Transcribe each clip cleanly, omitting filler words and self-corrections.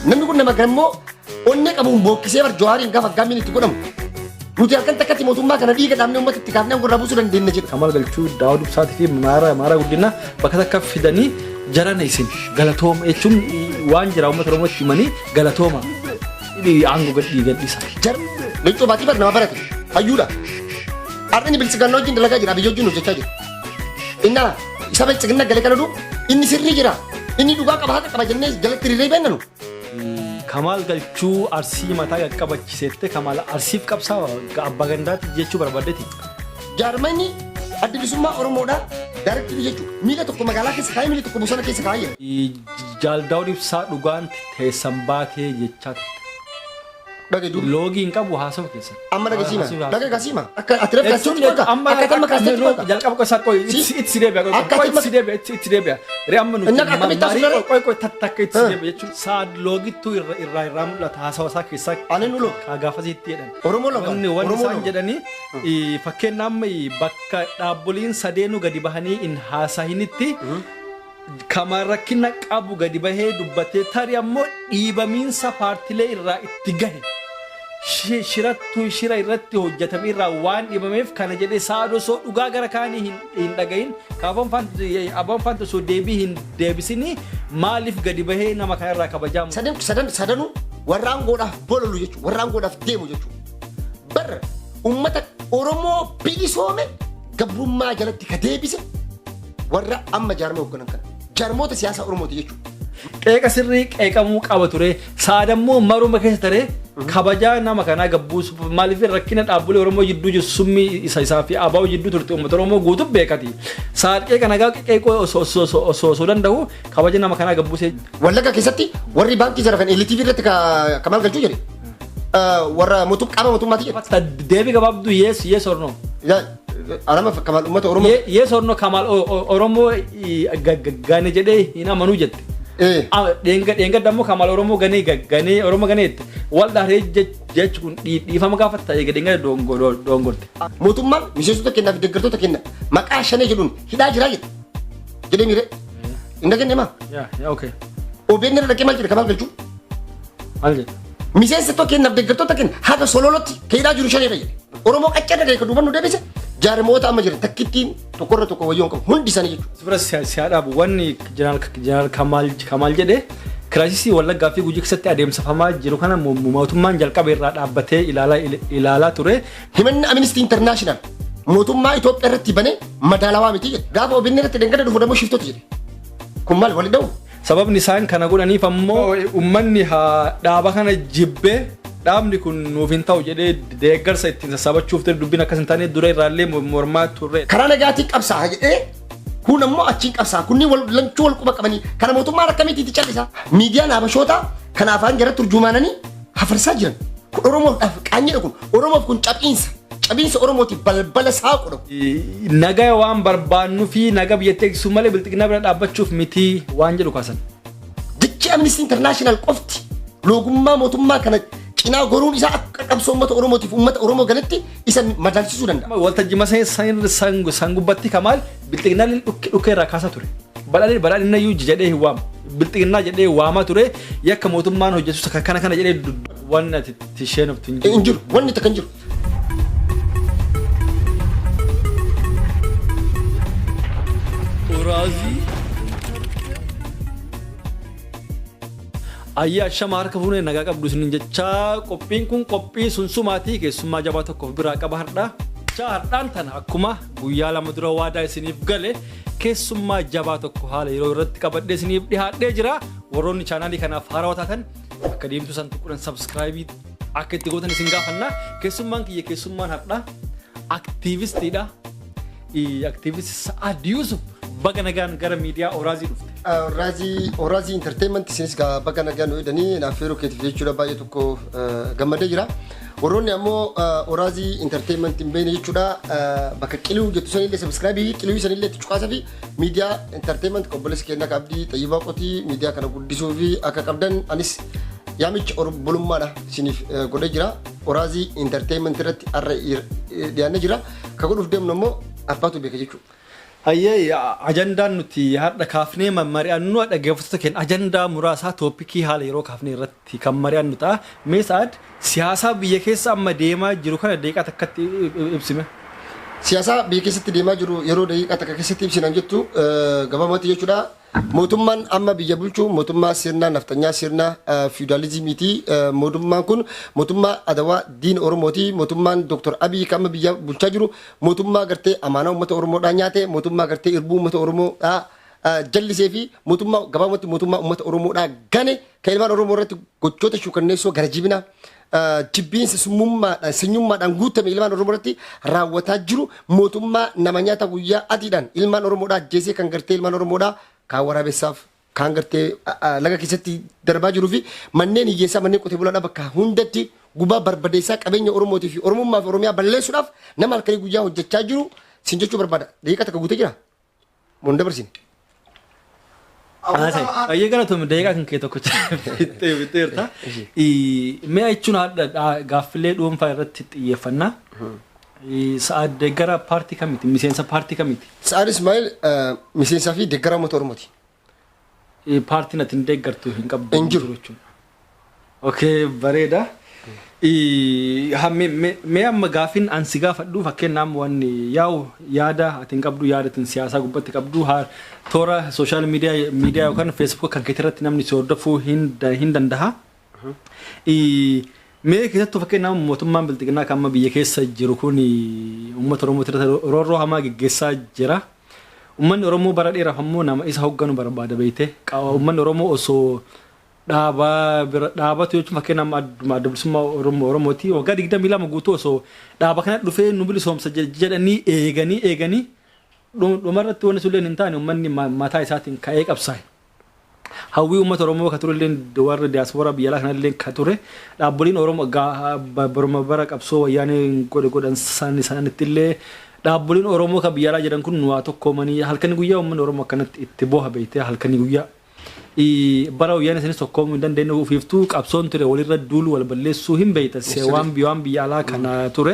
Namni kun nama gammoo onnee qabuun bookkisee bar Jawaariin gaafa aggaammiin itti godhamu. Nuti halkan takkatti mootummaa kana dhiiga dhaabnee uummata itti kaafnee aangoo irraa buusuu dandeenya jedha. Kamal Galchuu, Daawud Ibsaatii fi Maaraa Guddinaa bakka takka fidanii jarana isin galatooma jechuun waan jira uummata Oromootti himanii galatooma aangoo gad dhiisa. Jar Leencoo Baatii bar nama barate hayyuudha. Har'a inni biltsiginnaa wajjin dalagaa jira, Abiyyi wajjin hojjechaa jira. Innaa isa biltsiginnaa galee kana duu inni sirrii jira. Inni dhugaa qaba, haqa qaba jennee jalatti hiriirree beennanu. Kamaal Galchuu Arsii mataa qaqqabachiiseette Kamaal Arsiif qabsaa abbaa gandaatti jechuu barbaaddeeti. Jaarmanni Adda Bilisummaa Oromoodhaa daarektirii jechuudha. Miila tokko magaalaa keessa kaayee miila tokko bosona keessa kaayee. Jaal Daawud Ibsaa dhugaan teessan baatee jechaa turte. Dhagaye duuba. Loogii hin qabu haasawa keessan. Amma dhagaye siima. Dhagaye kaa siima. Akka ati reef kaasteetti qoota. Akka tamma kaasteetti qoota. Jalqaba qosa qoy itti deebi'a Akka qoy ati itti deebi'a itti deebi'a. Ree amma nuti Inni akka akkamitti marii haasofna ree? qoy qoy takka itti deebi'a jechuun saad loogittuu irra irraa irraa mul'ata haasawa isaa keessaa. Ani nu looga. Kaa gaafasiitti jedhan. Oromoo looga. Wanni wanni Oromoo isaan looga. jedhanii fakkeenyaaf amma bakka dhaabboliin sadeenuu gadi bahanii hin haasahinitti kama rakkina qabu gadi bahee dubbatee tarii ammoo dhiibamiinsa paartilee irraa itti gahe shirattu shira irratti hojjetame irraa waan dhiibameef kana jedhee Saad osoo dhugaa gara kaanii hin dhagahin kaafoon abboon faanti osoo deebii hin deebisinii maaliif gadi bahee nama kana irraa kabajaamu. Sadan sadan sadanuu warra aangoodhaaf bololu jechuudha. Warra aangoodhaaf deemu jechuudha. Barra uummata Oromoo bilisoome gabrummaa jalatti ka deebise warra amma jaarmee hoogganan kana. Jaarmoota siyaasaa Oromooti jechuudha. Qeeqa sirrii qeeqamuu qaba ture. Saad ammoo maruma keessa taree kabajaa nama kanaa gabbuusu maaliif rakkina dhaabbilee Oromoo jidduu jiru summii isa isaa fi ABO jidduu turte uummata Oromoo guutuu beekati. Saad qeeqa nagaa qeequu osoo danda'u kabaja nama kanaa gabbuusee. Wallagga keessatti warri baankii zarafan LTV irratti Kamaal Galchuu jedhe. Warra mootum qaama mootummaati jedhe. Deebii gabaabduu yes yes or no. Arama Kamaal uummata Oromoo. Yes or no Kamaal Oromoo gane jedhee hin amanuu jette. Dheengadda ammoo Kamaal Oromoo ganee ganee Oromoo ganee jette. Wal dhahree jechi kun dhiifama gaafatta eega dheengadda dongorte. Mootummaan miseensota kennaa fi deeggartoota kenna maqaa shanee jedhuun hidhaa jiraa jedhe. Jedhee miiree. Hin dhageenye maa? Yaa yaa okay. OBN irra dhaqee maal jedhe Kamaal Galchuu? Maal jedhe? Miseensota kennaaf deeggartoota kenna haga sololotti ka hidhaa jiru shaneedha jedhe. Oromoo qaccarra ga'e ka duuban nu deebise jaarmoota amma jiran takkittiin tokkorra tokko wayyoon qabu hundi isaanii jechuudha. Sibira si haa dhaabu wanni jeneraal Kamaal jedhe kiraayisisii Wallaggaa fi Gujii keessatti adeemsifamaa jiru kana mootummaan jalqaba irraa dhaabbatee ilaalaa ture. Himanni Amnesty International mootummaa Itoophiyaa irratti bane madaalawaa miti jedhe. Gaafa OBN irratti dheengadda dhufu dammoo shiftoota jedhe. Kun maal wali dha'u? Sababni isaan kana godhaniif ammoo uummanni dhaaba kana jibbee dhaabni kun nuuf hin ta'u jedhee deeggarsa ittiin sassabachuuf ture dubbiin akkas hin taane dura irraallee mormaa turre. Karaa nagaatiin qabsaa'a jedhee kun ammoo achiin qabsaa'a. Kunniin wal lamchuu wal quba qabanii kana mootummaan akkamitti itti callisa? Miidiyaan habashootaa kana afaan jara turjumaananii hafarsaa jiran. Kun Oromoodhaaf qaanyidha kun. Oromoof kun caphiinsa. Cabiinsa Oromootiif balbala saaqudha. Nagaa waan barbaannu fi nagaa biyyattii eegsisuu malee bilxiginnaa bira dhaabbachuuf miti waan jedhu kaasan. Jechi Amnesty International qofti loogummaa mootummaa kana cinaa goruun isaa akka qabsoo uummata Oromootiif uummata Oromoo galatti isa madaalchisuu danda'a. Waltajjii san gubbatti Kamaal bilxiginnaa dhukkee irraa kaasaa ture. Badhaadhina iyyuu jedhee hin waamu. Bilxiginnaa jedhee waamaa ture yakka mootummaan hojjetu kana kana jedhee wanni ati isheen of hin Hin jiru wanni takka hin jiru. Uraazii. Ayyaa shama harka fuunee nagaa qabdu isiniin jechaa qophiin kun qophii sunsumaatii keessummaa jabaa tokko of biraa qaba har'aa. Har'aan tana akkuma guyyaa lama dura waadaa isiniif gale keessummaa jabaa tokko haala yeroo irratti qabadhee isiniif dhihaadhee jira. Warroonni chaanaalii kanaaf haarawaa taatan akka deemtuu san tuquudhaan subscribe akka itti gootan isin gaafanna. Keessummaan kiyya keessummaan har'aa aktiivistiidha. Aktiivistii Sa'aad Yuusuf baga nagaan gara miidiyaa Oraazii dhufte. Oraazii Entertainment isinis baga nagaan nu jedhanii naaf yeroo keetiif jechuudha baay'ee tokko gammadee jira. Warroonni ammoo Oraazii Entertainment hin beekne jechuudha bakka qiluu jettu sanillee subscribe qiluu sanillee itti cuqaasa fi miidiyaa Entertainment obboleessi keenya Abdii Xayyibaa Qotii miidiyaa kana guddisuu fi akka qabdan anis yaamicha obbolummaadha isiniif godhee jira. Oraazii Entertainment irratti har'a dhiyaannee jira. Ka godhuuf deemnu ammoo abbaatu beeka jechuudha. Hayyee, ajandaan nuti har'a kaafnee mari'annu, dhaggeeffattoota keenya, ajandaa muraasaa topicii haala yeroo kaafnee irratti kan mari'annu ta'a. Mee Sa'aad, siyaasaa biyya keessa amma deemaa jiru kana daqiiqaa takkatti ibsime. Siyaasa biyya keessatti deemaa jiru yeroo daqiiqaa takka keessatti ibsinan jettu, gabaabumatti jechuudha. Mootummaan amma biyya bulchu mootummaa sirna naftanyaa, sirna fiwudaalizimiiti. Mootummaan kun mootummaa adawaa diina Oromooti. Mootummaan Dr. Abiy kan amma biyya bulchaa jiru mootummaa gartee amaanaa uummata Oromoodhaa nyaate, mootummaa gartee irbuu uummata Oromoodhaa jallisee fi mootummaa gabaabumatti mootummaa uummata Oromoodhaa gane, kan ilmaan Oromoo irratti gochoota shukanneessoo, gara jibina, jibbiinsa summummaadhaan sanyummaadhaan guutame ilmaan Oromoo irratti raawwataa jiru, mootummaa nama nyaata guyyaa adiidhaan ilmaan Oromoodhaa ajjeesee, kan gartee ilmaan Oromoodhaa kaan waraabessaaf, kaan gartee laga keessatti darbaa jiruu fi manneen hiyyeessaa, manneen qotee bulaadhaa bakka hundatti gubaa barbadeessaa, qabeenya Oromootii fi Oromummaa fi Oromiyaa balleessuudhaaf nama halkanii guyyaa hojjechaa jiru sin jechuu barbaada. Daqiiqaa takka guutee jira. Mun dabarsine. Ayyee, galatoomii, daqiiqaa kan kee tokko fixxeerta. Mee jechuun haadha gaaffilee dhuunfaa irratti xiyyeeffannaa. Sa'aad deeggara paartii kamiiti? Miseensa paartii kamiiti? Sa'aad Ismaa'il miseensaa fi deeggaraa uummata Oromooti. Paartiin ati hin deeggartu hin qabdu? Hin jiru. Jechuudha. Okay, bareeda. Mee amma gaaffiin an si gaafadhu, fakkeenyaaf wanni yaa'u yaada ati hin qabdu, yaada ati siyaasaa gubbatti qabdu, toora social media yookaan Facebook kan keetii irratti namni si hordofuu hin danda'a. Mee keessattuu fakkeenyaaf mootummaan bilxiginnaa kan amma biyya keessa jiru kun uummata Oromoo irratti roorroo hamaa geggeessaa jira. Uummanni Oromoo bara dheeraaf ammoo nama isa hoogganu barbaada beekte. Uummanni Oromoo osoo dhaabaa bira dhaabatu jechuun, fakkeenyaaf adduma Adda Bilisummaa Oromooti waggaa 22 guutuu osoo dhaaba kana dhufee nu bilisoomsa jedhanii eeganii eeganii, dhumarratti wanni sulleen hin taane, uummanni mataa isaatiin ka'ee qabsaa'e. Hawwii uummata Oromoo ka turellee, warra diyaaspooraa biyya alaa kanallee ka ture, dhaabboliin Oromoo baruma bara qabsoo wayyaanee godhe godhan isaanitti illee, dhaabboliin Oromoo ka biyya alaa jedhan kun waa tokkoomanii, halkanii guyyaa uummanni Oromoo akkanatti itti boha beektee halkanii guyyaa. Bara wayyaanee sanis tokkoomuu hin dandeenye, ofiiftuu qabsoon ture walirra duulu, wal balleessuu hin beektan waan biyya alaa kana ture.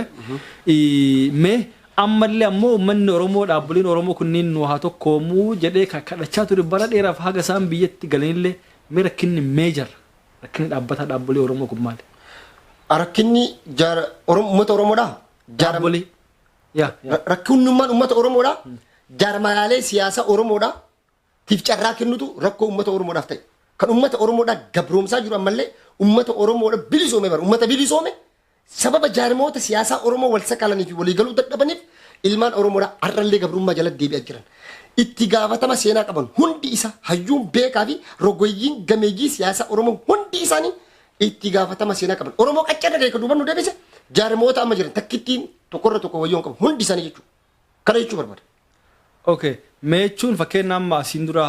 Mee ammallee ammoo uummanni Oromoo dhaabboliin Oromoo kunniin nu haa tokkoomuu jedhee kadhachaa ture bara dheeraaf haga isaan biyyatti galanillee, mee rakkinni major, rakkinni dhaabbataa dhaabbolee Oromoo kun maali? Rakkinni uummata Oromoodhaa? Dhaabbolee. Yaa. Rakkinnummaan uummata Oromoodhaa? Jaarmaalee siyaasaa Oromoodhaa tiif carraa kennutu rakkoo uummata Oromoodhaaf ta'e. Kan uummata Oromoodhaa gabroomsaa jiru ammallee uummata Oromoodha bilisoome bara uummata bilisoome sababa jaarmoota siyaasaa Oromoo wal sakaalanii fi waliigaluu dadhabaniif ilmaan Oromoodhaa har'allee gabrummaa jala deebi'aa jiran. Itti gaafatama seenaa qaban hundi isa hayyuun beekaa fi rogeeyyiin gameeyyii siyaasaa Oromoo hundi isaanii itti gaafatama seenaa qaban. Oromoo qaccarra ga'e kan duuba nu deebise jaarmoota amma jiran takkittiin tokkorra tokko wayyoon qabu hundi isaanii jechuudha. Kana jechuu barbaada. Okay. Mee jechuun fakkeenyaaf amma asiin dura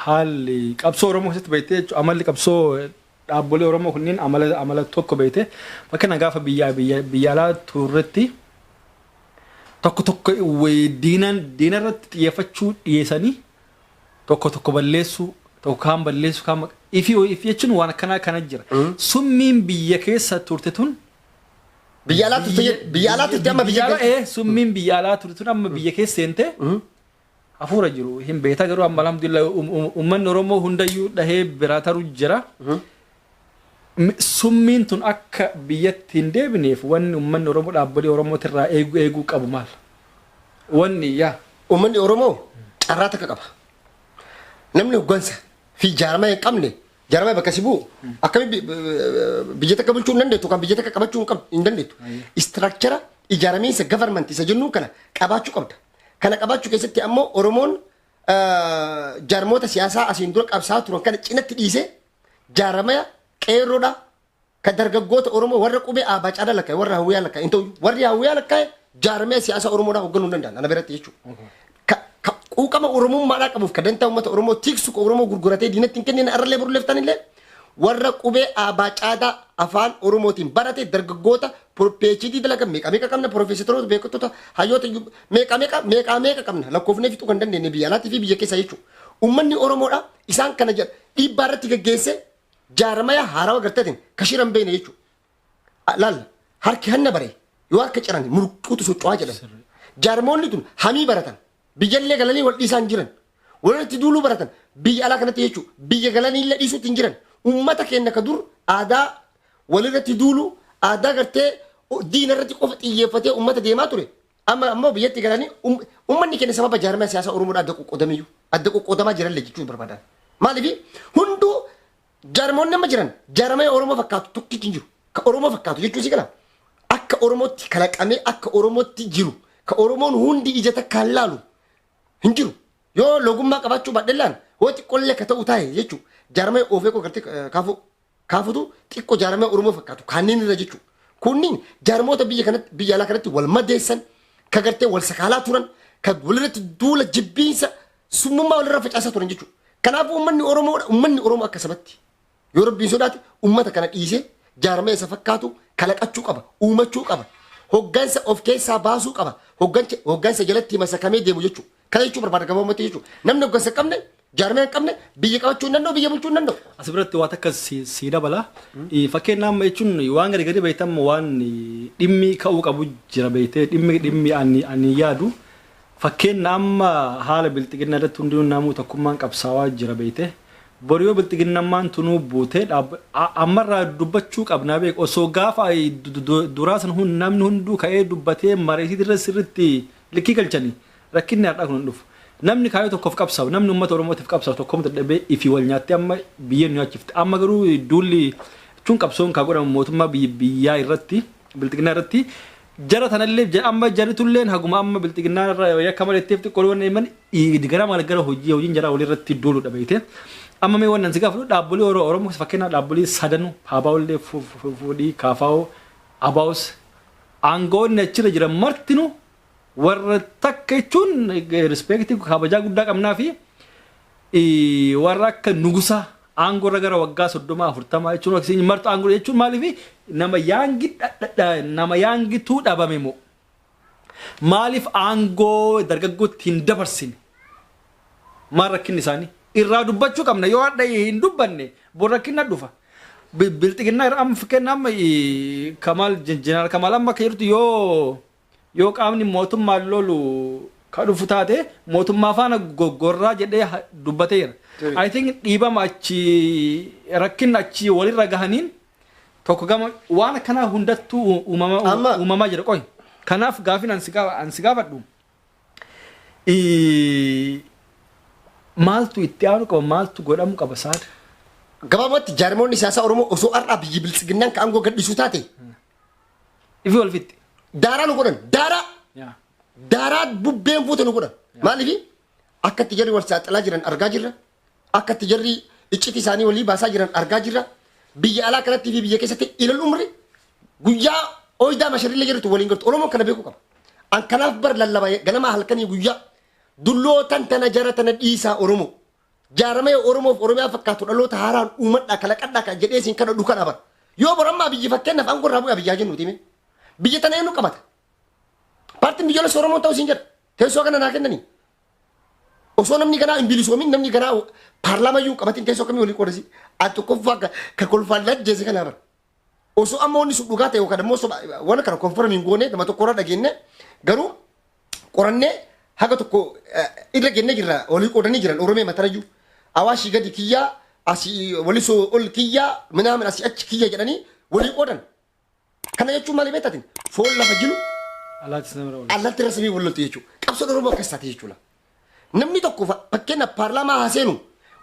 haalli qabsoo Oromoo keessatti beektee jechuun amalli qabsoo dhaabbolee Oromoo kunniin amala tokko beekte, fakkeenya gaafa biyya alaa turretti tokko tokko diina irratti xiyyeeffachuu dhiyeessanii, tokko tokko balleessuu, tokko kaan balleessuu, kaan ifi ifi jechuun waan akkanaa kana jira. Summiin biyya keessa turte tun Biyya alaa turte, biyya alaa turte amma biyya alaa summiin biyya alaa turte tun amma biyya keessa seente hafuura jiru hin beekta, garuu amma alhamdulillah uummanni Oromoo hundayyuu dhahee biraa taru jira. Summiin tun akka biyyatti hin deebineef wanni uummanni Oromoo dhaabbolee Oromootirraa eeguu qabu maal? Wanni yaa. Uummanni Oromoo carraa takka qaba. Namni hoggansa fi jaarmaa hin qabne, jaarmaa bakka si bu'u, akkamitti biyya takka bulchuu hin dandeettu, kan biyya takka qabachuu hin qabdu hin dandeettu. Structure ijaaramiinsa government isa jennuun kana qabaachuu qabda. Kana qabaachuu keessatti ammoo Oromoon jaarmoota siyaasaa asiin dura qabsaa turan kana cinatti dhiisee, jaaramaya qeerroodha kan dargaggoota Oromoo warra qubee aabaa caalaa lakkaa'e, warra hawwiyaa lakkaa'e hin ta'u, warri hawwiyaa lakkaa'e jaaramaya siyaasaa Oromoodhaa hoogganuu hin danda'an ana biratti jechuudha. Ka quuqama Oromummaadhaa qabuuf, ka dantaa uummata Oromoo tiksu, ka Oromoo gurguratee diinatti hin kennine, arrallee borulleeftan illee warra qubee aabaa caadaa afaan Oromootiin barate, dargaggoota PhD dalagan meeqa meeqa qabna, piroofeesoroota, beektota, hayyoota meeqa meeqa meeqa meeqa qabna, lakkoofnee fixuu kan dandeenye biyya alaatii fi biyya keessaa jechuudha. Uummanni Oromoodha isaan kana jedha dhiibbaa irratti geggeesse jaaramaya haarawa garteetiin kashiran beekne jechuudha. Laal, harki hanna bare yoo harka ciran murquutu socho'aa jedhan. Jaarmoonni tun hamii baratan. Biyyallee galanii wal dhiisaa hin jiran. Walirratti duuluu baratan. Biyya alaa kanatti jechuudha. Biyya galanii illee dhiisuutti hin jiran. Uummata keenya ka dur aadaa walirratti duuluu, aadaa gartee diina irratti qofa xiyyeeffatee uummata deemaa ture. Amma ammoo biyyatti galanii uummanni keenya sababa jaarmaya siyaasaa Oromoodhaa adda qoqqoodamiyyuu adda qoqqoodamaa jiranillee jechuun barbaadan. Maaliif hunduu jaarmoonni amma jiran jaarmaya Oromoo fakkaatu tokkichi hin jiru. Ka Oromoo fakkaatu jechuun si gala. Akka Oromootti kalaqamee akka Oromootti jiru. Ka Oromoon hundi ija takkaan laalu hin jiru. Yoo logummaa qabaachuu baadhellaan hoo xiqqoollee ka ta'u taa'e jechuudha. Jaarmaya oofee koo gartee kaafuu kaafutu xiqqoo jaarmaya Oromoo fakkaatu kanneen irra jechuudha. Kunniin jaarmoota biyya kanatti, biyya alaa kanatti wal madeessan, ka gartee wal sakaalaa turan, ka walirratti duula jibbiinsa summummaa walirra facaasaa turan jechuudha. Kanaafuu uummanni Oromoo, uummanni Oromoo akka sabatti yoo Rabbiin sodaate uummata kana dhiisee jaarmaya isa fakkaatu kalaqachuu qaba, uumachuu qaba. Hoggansa of keessaa baasuu qaba. Hoggansa jalatti masakamee deemu jechuudha. Kana jechuun barbaada gabaabumatti jechuudha. Namni hoggansa hin qabne, jaarmaya hin qabne, biyya qabachuu hin danda'u, biyya bulchuu hin danda'u. As biratti waa takka si dabala. Fakkeenyaaf amma jechuun waan gadi gadi beektan waan dhimmi ka'uu qabu jira beektee dhimmi ani yaadu. Fakkeenya amma haala bilxiginnaa irratti hundinuu namuu tokkummaan qabsaawaa jira beektee. Bor yoo bilxiginnammaan tunuu buutee ammarraa dubbachuu qabnaa beek osoo gaafa duraa san namni hunduu ka'ee dubbatee mareetii irra sirriitti likkii galchanii rakkinni har'aa kun hin dhufu. Namni kaayyoo tokkoof qabsaa'u, namni uummata Oromootiif qabsaa'u tokkoom dadhabee ifii wal nyaattee amma biyyeen nu nyaachifte. Amma garuu duulli jechuun qabsoon kaa godhamu mootummaa biyyaa irratti, bilxiginnaa irratti, jara tanallee amma jaritulleen haguma amma bilxiginnaa irra yakka malee ittiif xiqqoo waan himan gara maal gara hojii hojiin jaraa walirratti duuluudha beekte. Amma mee wannan si gaafadhu, dhaabbolee Oromoo fakkeenyaaf dhaabbolee sadanu Haabaa'ollee fuudhii Kaafaa'oo Abaa'os aangoonni achirra jiran martinu warra takka jechuun respect kabajaa guddaa qabnaa fi warra akka nugusaa aangoo irra gara waggaa 30 40 jechuun akkasii martu aangoo jechuun maaliif nama yaangi nama yaangituu dhabame moo maaliif aangoo dargaggootti hin dabarsine? Maal rakkinni isaanii? Irraa dubbachuu qabna. Yoo hadha hin dubbanne bor rakkinna dhufa. Bilxiginnaa irra amma fakkeenya amma Kamaal, Jeneraal Kamaal amma akka jirtu yoo qaamni mootummaan lolu ka dhufu taate mootummaa faana goggorraa jedhee dubbateera. I think dhiibama achi rakkinna achi walirra gahaniin tokko gama waan akkanaa hundattuu uumamaa jira qoy. Kanaaf gaafin an si gaafadhu. Maaltu itti aanu qaba, maaltu godhamu qaba saada? Gabaabumatti jaarmoonni siyaasaa Oromoo osoo har'aa biyyi biltsiginnaan ka aangoo gadhiisuu taate Ifi wal fixxe. Daaraa nu godhan. Daaraa. Daaraa bubbeen fuute nu godhan. Maaliif akka itti jarri wal saaxilaa jiran argaa jirra. Akka itti jarri iccitii isaanii walii baasaa jiran argaa jirra. Biyya alaa kanatti fi biyya keessatti ilal umri guyyaa ooyidaa masharillee jirtu waliin gartu. Oromoon kana beekuu qaba. An kanaaf bar lallaba ganamaa halkanii guyyaa dullootan tana jara tana dhiisaa Oromoo. Jaaramee Oromoof Oromiyaa fakkaatu dhaloota haaraan uumadhaa kalaqadhaa kan jedhee isin kana dhuka bara. Yoo borammaa biyyi fakkeenyaaf aangoo irraa bu'aa biyyaa jennuuti mee. Biyya tana eenyu qabata? Paartiin biyyoolessa Oromoo ta'uu isin jedha. Teessoo kana naa kennanii. Osoo namni ganaa hin bilisoomin, namni ganaa paarlaamaa iyyuu qabatin teessoo akkamii walii qoodasi? Ati tokkoffaa ka kolfaan lajjeese kanaa bara. Osoo amma wanni sun dhugaa ta'e yookaan immoo waan kana confirm hin goone, nama tokko irraa dhageenye, garuu qorannee haga tokko irra gennee jirra. Walii qoodanii jiran Oromiyaa matarayyuu. Awaashii gadi kiyyaa, asii Walisoo ol kiyyaa, minaamin asii achi kiyya jedhanii walii qoodan. Kana jechuun maali beektatin? Foon lafa jiru Alaattis nama wal. Allaatti irra samii wal loltu jechuudha. Qabsoon Oromoo akkas taate jechuudha. Namni tokko fakkeenyaaf paarlaamaa haa seenu,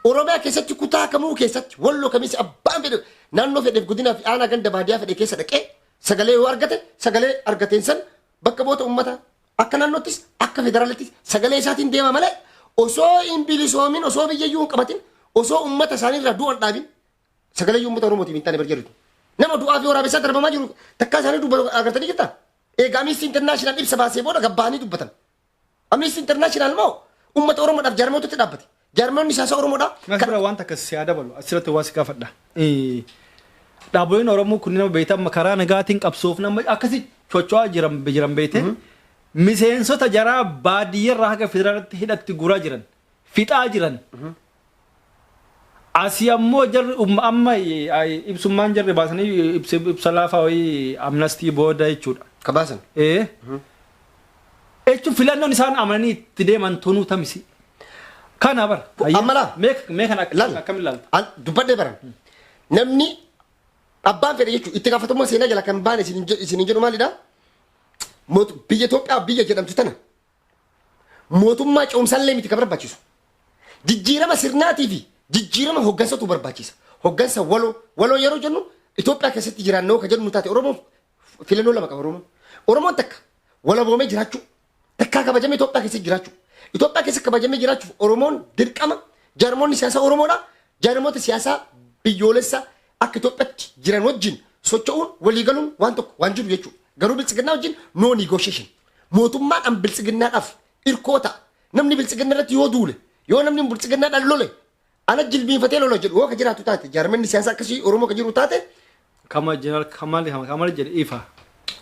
Oromiyaa keessatti kutaa kamuu keessatti, Walloo kamiis, abbaan fedhe naannoo fedheef godinaa fi aanaa ganda baadiyyaa fedhe keessa dhaqee sagalee yoo argate, sagalee argateen san bakka bu'oota uummataa akka naannoottis akka federaalattis sagalee isaatiin deema malee osoo hin bilisoomin, osoo biyya iyyuu hin qabatin, osoo uummata isaanii irraa du'an dhaabin sagalee uummata Oromootiif hin taane bar jedhutu. Nama du'aa fi waraabessaa darbamaa jiru takkaa isaanii dubbatu agartanii jirtaa? Egaa Amnesty International ibsa baasee booda gabbaanii dubbatan. Amnesty International moo uummata Oromoodhaaf jaarmootatti dhaabbate. Jaarmoonni siyaasa Oromoodhaa. As bira waan takka si haa dabalu, asirratti waa si gaafadha. Dhaabbileen Oromoo kunneen nama beektan karaa nagaatiin qabsoof nama akkasi socho'aa jiran beekte, miseensota jaraa baadiyyaarraa haga federaalatti hidhatti guuraa jiran, fixaa jiran. Asii ammoo jarri amma ibsummaan jarri baasanii ibsa laafaa wayii Amnesty booda jechuudha. Kabaasan. Jechuun filannoon isaan amananii itti deeman tunuu tamisi. Kana bara. Amma laa. Mee kana Laal. akkam ilaalta? An dubbadhee baran. Namni abbaan fedhe jechuun itti gaafatamummaa seenaa jala kan baane isiniin jedhu maalidha? Biyya Itoophiyaa biyya jedhamtu tana mootummaa ce'umsaallee miti kan barbaachisu. Jijjiirama sirnaatii fi jijjiirama hoggansatu barbaachisa. Hoggansa waloo waloo yeroo jennu, Itoophiyaa keessatti jiraannoo kan jennu taate, Oromoon filannoo lama qaba Oromoon. Oromoon takka walaboomee jiraachuu, takkaa kabajamee Itoophiyaa keessatti jiraachuu. Itoophiyaa keessatti kabajamee jiraachuuf Oromoon dirqama jaarmoonni siyaasaa Oromoodha. Jaarmoota siyaasaa biyyoolessa akka Itoophiyaatti jiran wajjin socho'uun, waliigaluun waan tokko waan jiru jechuudha. Garuu Biltsiginnaa wajjin no negotiation. Mootummaan an Biltsiginnaadhaaf irkoo ta'a. Namni Biltsiginna irratti yoo duule, yoo namni Biltsiginnaadhaan lole, ana jilbiinfatee lola jedhu yoo ka jiraatu taate, jaarmanni siyaasaa akkasii Oromoo ka jiru taate, Kama Jeneraal Kamal jedhe ifa.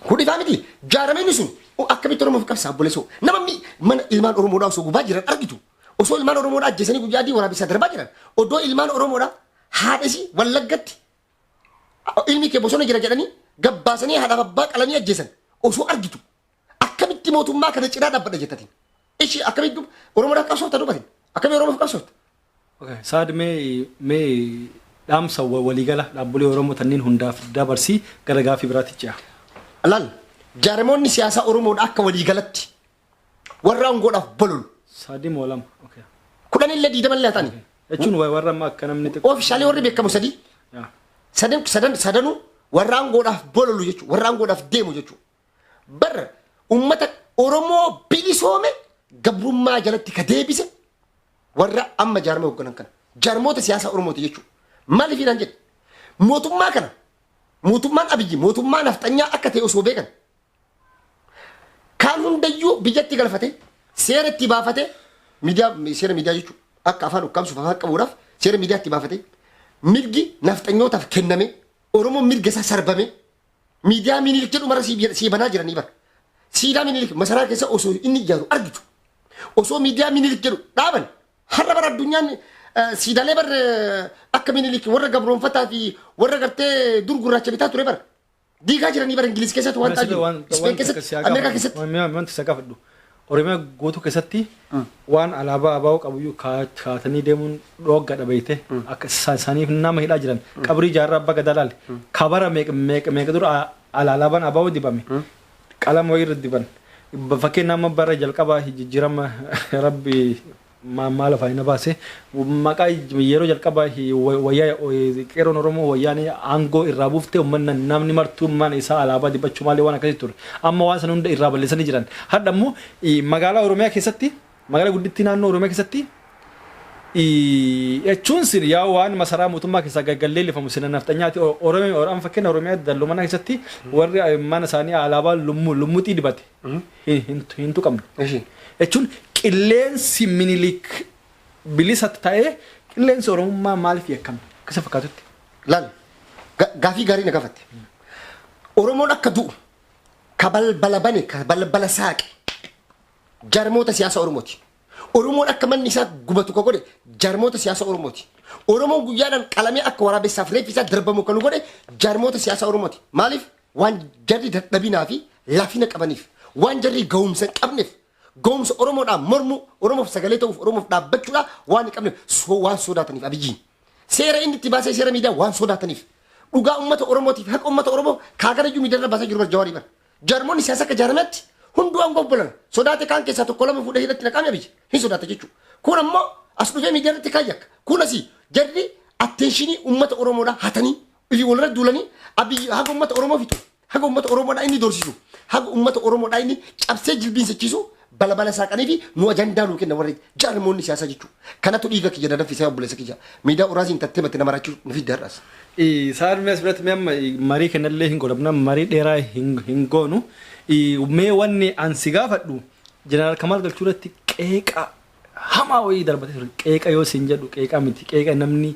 Kun ifaa miti. Jaarameenni sun akkamitti Oromoof qabsaa, obboleessoo? Nama mana ilmaan Oromoodhaa osoo gubaa jiran argitu. Osoo ilmaan Oromoodhaa ajjeesanii guyyaa adii waraabessaa darbaa jiran. Odoo ilmaan Oromoodhaa haadhasi Wallaggatti ilmi kee bosona jira jedhanii gabbaasanii haadhaaf abbaa qalanii ajjeesan osoo argitu. Akkamitti mootummaa kana cinaa dhaabbadha jettatiin? Ishii akkamitti Oromoodhaaf qabsoofta dubatin? Akkamii Oromoof qabsoofta? Saad, mee dhaamsa waliigala dhaabbilee Oromoo tanniin hundaaf dabarsii, gara gaafii biraatti ce'a. Laal, jaarmoonni siyaasaa Oromoodha akka waliigalatti warra aangoodhaaf bololu. Sadii moo lama? 10 illee 20 illee haa ta'ani. Jechuun warra amma akka namni xiqqoo. Officially warri beekamu sadii. Sadan sadan sadanuu warra aangoodhaaf bololu jechuudha. Warra aangoodhaaf deemu jechuudha. Barra uummata Oromoo bilisoome gabrummaa jalatti ka deebise warra amma jaarma hoogganan kana. Jaarmoota siyaasaa Oromooti jechuudha. Maaliif jedhan jedhe? Mootummaa kana, mootummaan Abiyyi mootummaa nafxanyaa akka ta'e osoo beekan, kaan hundayyuu biyyatti galfate, seera itti baafate, miidiyaa, seera miidiyaa jechuudha. Akka afaan ukkaamsuuf, afaan qabuudhaaf seera miidiyaa itti baafate, mirgi nafxanyootaaf kenname, Oromoon mirga isaa sarbame, miidiyaa Minilik jedhu mara sii banaa jiranii bara. Siidaa Minilik masaraa keessa osoo inni ijaaru argitu. Osoo miidiyaa Minilik jedhu dhaaban, har'a bara addunyaan siidaalee bar akka Minilik warra gabroonfataa fi warra gartee dur gurraacha bitaa ture bara. Diigaa jiranii bara, Ingiliz keessatti waan ta'aa jiru. Ispeen keessatti, Ameerikaa keessatti. Wanti isa gaafadhu. Oromiyaa guutuu keessatti waan alaabaa ABO qabuyyuu kaatanii deemuun dhooggadha beeyte, akka isaaniif nama hidhaa jiran. Qabrii Jaarraa Abbaa Gadaa laale, kabara meeqa meeqa dura alaabaan ABO dibame, qalama wayii irra diban. Fakkeenya, amma bara jalqabaa jijjiirama, rabbi maal afaan na baase, maqaa yeroo jalqabaa wayyaa qeeroon Oromoo wayyaan aangoo irraa buufte, uummanni namni martuu mana isaa alaabaa dibachuu malee waan akkasii ture. Amma waan sana hunda irraa balleessanii jiran. Hadha immoo magaalaa Oromiyaa keessatti, magaalaa guddittii naannoo Oromiyaa keessatti jechuun sin yaa waan masaraa mootummaa keessaa gaggalleellifamu sina nafxanyaati. Oromiyaa amma fakkeenya Oromiyaa dallumana keessatti warri mana isaanii alaabaa lummuxii dibate hin tuqamne. Jechuun qilleensi Minilik bilisa ta'ee, qilleensi Oromummaa maaliif yakkamne akkasa fakkaatutti? Laal, gaafii gaarii na gaafatte. Oromoon akka du'u ka balbala bane, ka balbala saaqe jaarmoota siyaasa Oromooti. Oromoon akka manni isaa gubatu ka godhe jaarmoota siyaasa Oromooti. Oromoon guyyaadhaan qalamee akka waraabessaaf reeffi isaa darbamu kan godhe jaarmoota siyaasa Oromooti. Maaliif? Waan jarri dadhabinaa fi laafina qabaniif, waan jarri ga'umsa hin qabneef, ga'umsa Oromoodhaan mormuu, Oromoof sagalee ta'uuf, Oromoof dhaabbachuudhaan waan hin qabneef, waan sodaataniif Abiyyiin. Seera inni itti baasee, seera miidiyaa waan sodaataniif. Dhugaa uummata Oromootiif, haqa uummata Oromoo kaagarayyuu miidiyaa irra baasaa jiru bar Jawaarii bara. Jaarmoonni siyaasa akka jaarmetti hunduu aangoo bolan sodaate, kaan keessaa tokko lama fuudhee hidhatti naqaame, Abiyyi hin sodaata jechuudha. Kun ammoo as dhufee miidiyaa irratti kaan yakka. Kun asii jarri attention uummata Oromoodhaa hatanii ifii walirra duulanii, Abiyyi haga uummata Oromoo fixu, haga uummata Oromoodhaa inni doorsisu, haga uummata Oromoodhaa inni cabsee jilbiinsachiisu balabala saaqanii fi nu ajandaa nuu kenna warri jaarmoonni siyaasaa jechuudha. Kanatu dhiiga kiyya dadaffisaa, obboleessa kiyya. Miidiyaa Uraasiin tattee matte nama raachuu nu fidde har'as. Sa'aan mee asirratti mee amma marii kennallee hin godhamna, marii dheeraa hin goonu. Mee wanni an si gaafadhu, Jeneraal Kamaal Galchuu irratti qeeqa hamaa wayii darbatee ture. Qeeqa yoo siin jedhu qeeqa miti. Qeeqa namni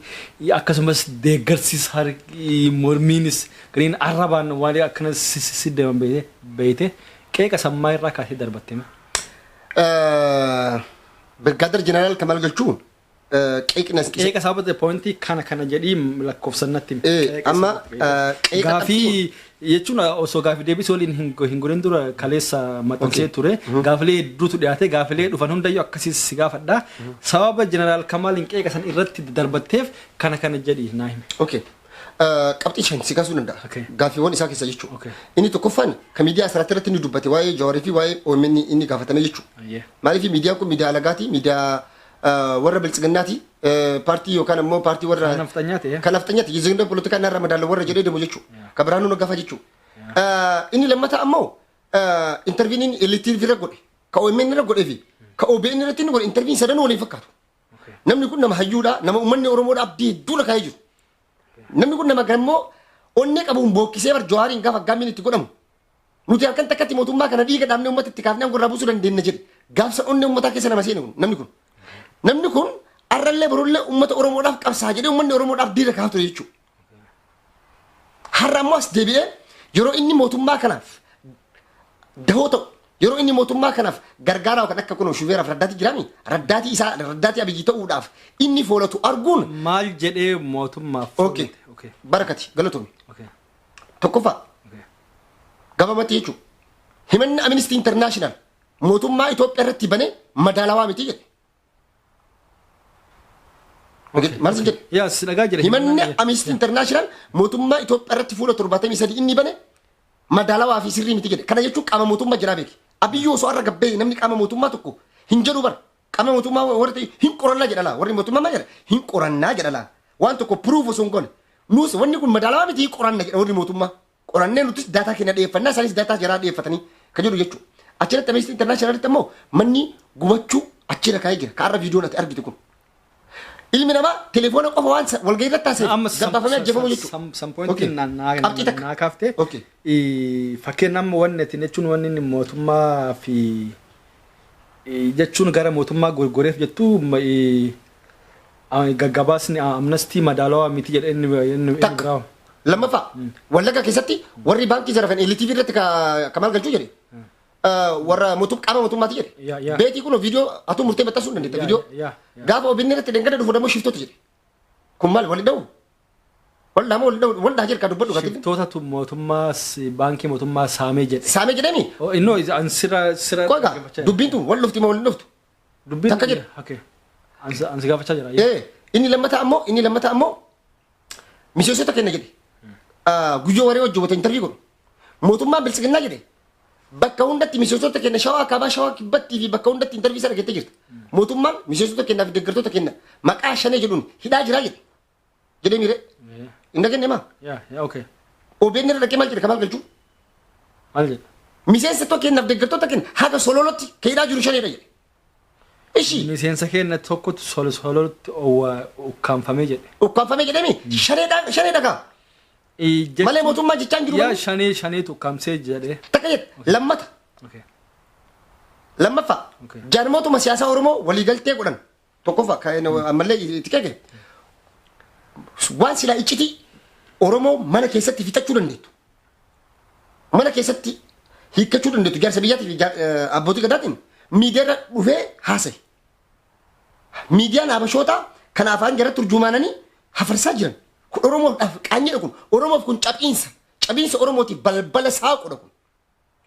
akkasumas deeggarsis mormiinis gariin arrabaan waan akkana si deeman beeyte, qeeqa sammaa irraa kaasee darbatte. Birgaader Jeneraal Kamaal Galchuu Qeeqna Qeeqa sababa pointii kana kana jedhii lakkoofsan natti himi. Amma qeeqa Gaafii jechuun osoo gaafii deebisuu waliin hin godhin dura kaleessa maxxansee ture. Gaafilee hedduutu dhiyaate, gaafilee dhufan hundayyuu akkasiis si gaafadha. Sababa Jeneraal Kamaaliin qeeqa san irratti darbatteef kana kana jedhii naa himi. Okay. Qabxii shan si kaasuu danda'a. Gaaffiiwwan isaa keessa jechuudha. Inni tokkoffaan kan miidiyaa asirratti irratti inni dubbate waa'ee Jawaarii fi waa'ee OMN inni gaafatame jechuudha. Maaliif miidiyaan kun miidiyaa alagaati, miidiyaa warra biltsiginnaati, paartii yookaan ammoo paartii warra Kan nafxanyaa ta'e. Kan nafxanyaati, jijjiirama poolitikaa narra madaala warra jedhee deemu jechuudha. Kan Biraanuu Naggaa fa'a jechuudha. Inni lammataa ammoo interviiniin LTV irra godhe, kan OMN irra godhee fi kan OBN irratti inni godhe interviin sadanuu waliin fakkaatu. Namni kun nama hayyuudha, nama uummanni Oromoodha abdii hedduu kaa'ee jiru. Namni kun nama gammoo onnee qabuun bookkisee bar Jawaariin gaafa gaammiin itti godhamu. Nuti halkan takkatti mootummaa kana dhiiga dhaabnee uummata itti kaafnee aangoo irraa buusuu dandeenya jedhe. Gaafsa onnee uummataa keessa nama seene kun namni kun. Namni kun arrallee borullee uummata Oromoodhaaf qabsaa jedhee uummanni Oromoodhaaf diira kaa'aa ture jechuudha. Har'a ammoo as deebi'ee yeroo inni mootummaa kanaaf dahoo ta'u, yeroo inni mootummaa kanaaf gargaaraa kan akka kun shubeeraaf raddaatii jiraami, raddaatii isaa raddaatii Abiyyi ta'uudhaaf inni foolatu arguun. Maal jedhee mootummaaf? Okay. Barakati galatoomi. Tokkoffaa gabaabatti jechuudha. Himanni Amnesty International mootummaa Itoophiyaa irratti bane madaalawaa miti jedhe. Maal sin jedhe? Yaa si dhagaa jira. Himanni Amnesty International mootummaa Itoophiyaa irratti fuula 73 inni bane madaalawaa fi sirrii miti jedhe. Kana jechuun qaama mootummaa jiraa beeki. Abiyyi osoo har'a gabbee namni qaama mootummaa tokko hin jedhu bara. Qaama mootummaa warri ta'e hin qorannaa jedha laa. Warri mootummaa maal jedha? Hin qorannaa jedha laa. Waan tokko proof osoo hin goone. Nuus wanni kun madaalawaa miti hin qoranna jedha warri mootummaa. Qorannee nutis daataa keenya dhiyeeffannaa, isaanis daataa jaraa dhiyeeffatanii kan jedhu jechuudha. Achirratti Amnesty Internationalitti ammoo manni gubachuu achirra kaa'ee jira. Ka har'a viidiyoon ati argite kun. Ilmi namaa telefoona qofa waan walgahii irratti haasa'e Amma gabbaafamee ajjeefamuu jechuudha. Some pointiin Qabxii takka. naa kaaftee. Fakkeen amma wanni ati jechuun wanni inni mootummaa fi jechuun gara mootummaa gorgoreef jettu gaggabaasni Amnesty madaalawaa miti jedhe inni Takka. biraa. Lammaffaa, Wallagga keessatti warri baankii zarafan LTV irratti ka maal galchuu jedhe. Warra mootum qaama mootummaati jedhe. Yaa, yaa. Beetii kun viidiyoo atuu murtee maxxansuu hin dandeetta Yaa, viidiyoo. yaa, yaa. Gaafa OBN irratti dhengada dhufu dammoo shiftoota jedhe. Kun maal wali dha'u? Wal dhama wal dha'u wal dhaha jedhe ka dubbadhu gatii. Shiftootatu mootummaa baankii mootummaa saamee jedhe. Saamee jedhemi. Oh, innoo an sira sira. Qoga dubbiin tun wal dhufti moo wal dhuftu? Dubbiin takka jedhe. Okay. An si gaafachaa jira. Inni lammataa ammoo miseensota kenna jedhe. Guyyoo waree wajjin wata interview godhu. Mootummaan biltsiginnaa jedhe. Bakka hundatti miseensota kenna Shawaa kaabaa, Shawaa kibbattii fi bakka hundatti interview sana argattee jirta. Mootummaan miseensota kennaa fi deeggartoota kenna maqaa shanee jedhuun hidhaa jiraa jedhe. Jedhee miire. Hin dhageenye maa? Yaa yaa okay. OBN irra dhaqee maal jedhe Kamaal Galchuu? Maal jedhe? Miseensota kennaaf deeggartoota kenna haga Sololotti ka hidhaa jiru shaneedha jedhe. Ishii. Miseensa keenya tokkotu Sololotti ukkaanfamee jedhe. Ukkaanfamee jedhemi shaneedha shaneedha kaa. Malee mootummaa jechaa hin jiru. Yaa shanee shaneetu ukkaamsee jedhe. Takka jedhe lammata. Lammaffaa, jaarmootuma siyaasaa Oromoo waliigaltee godhan tokkoffaa kan ammallee itti keeke waan silaa iccitii Oromoo mana keessatti fixachuu dandeettu. Mana keessatti hiikkachuu dandeettu jaarsa biyyaatii fi abbootii gadaatiin miidiyaarra dhufee haasa'e. Miidiyaan habashootaa kan afaan jara turjumaananii hafarsaa jiran. Kun Oromoodhaaf qaanyidha, kun Oromoof kun caphiinsa. Caphiinsa Oromootiif balbala saaqudha kun.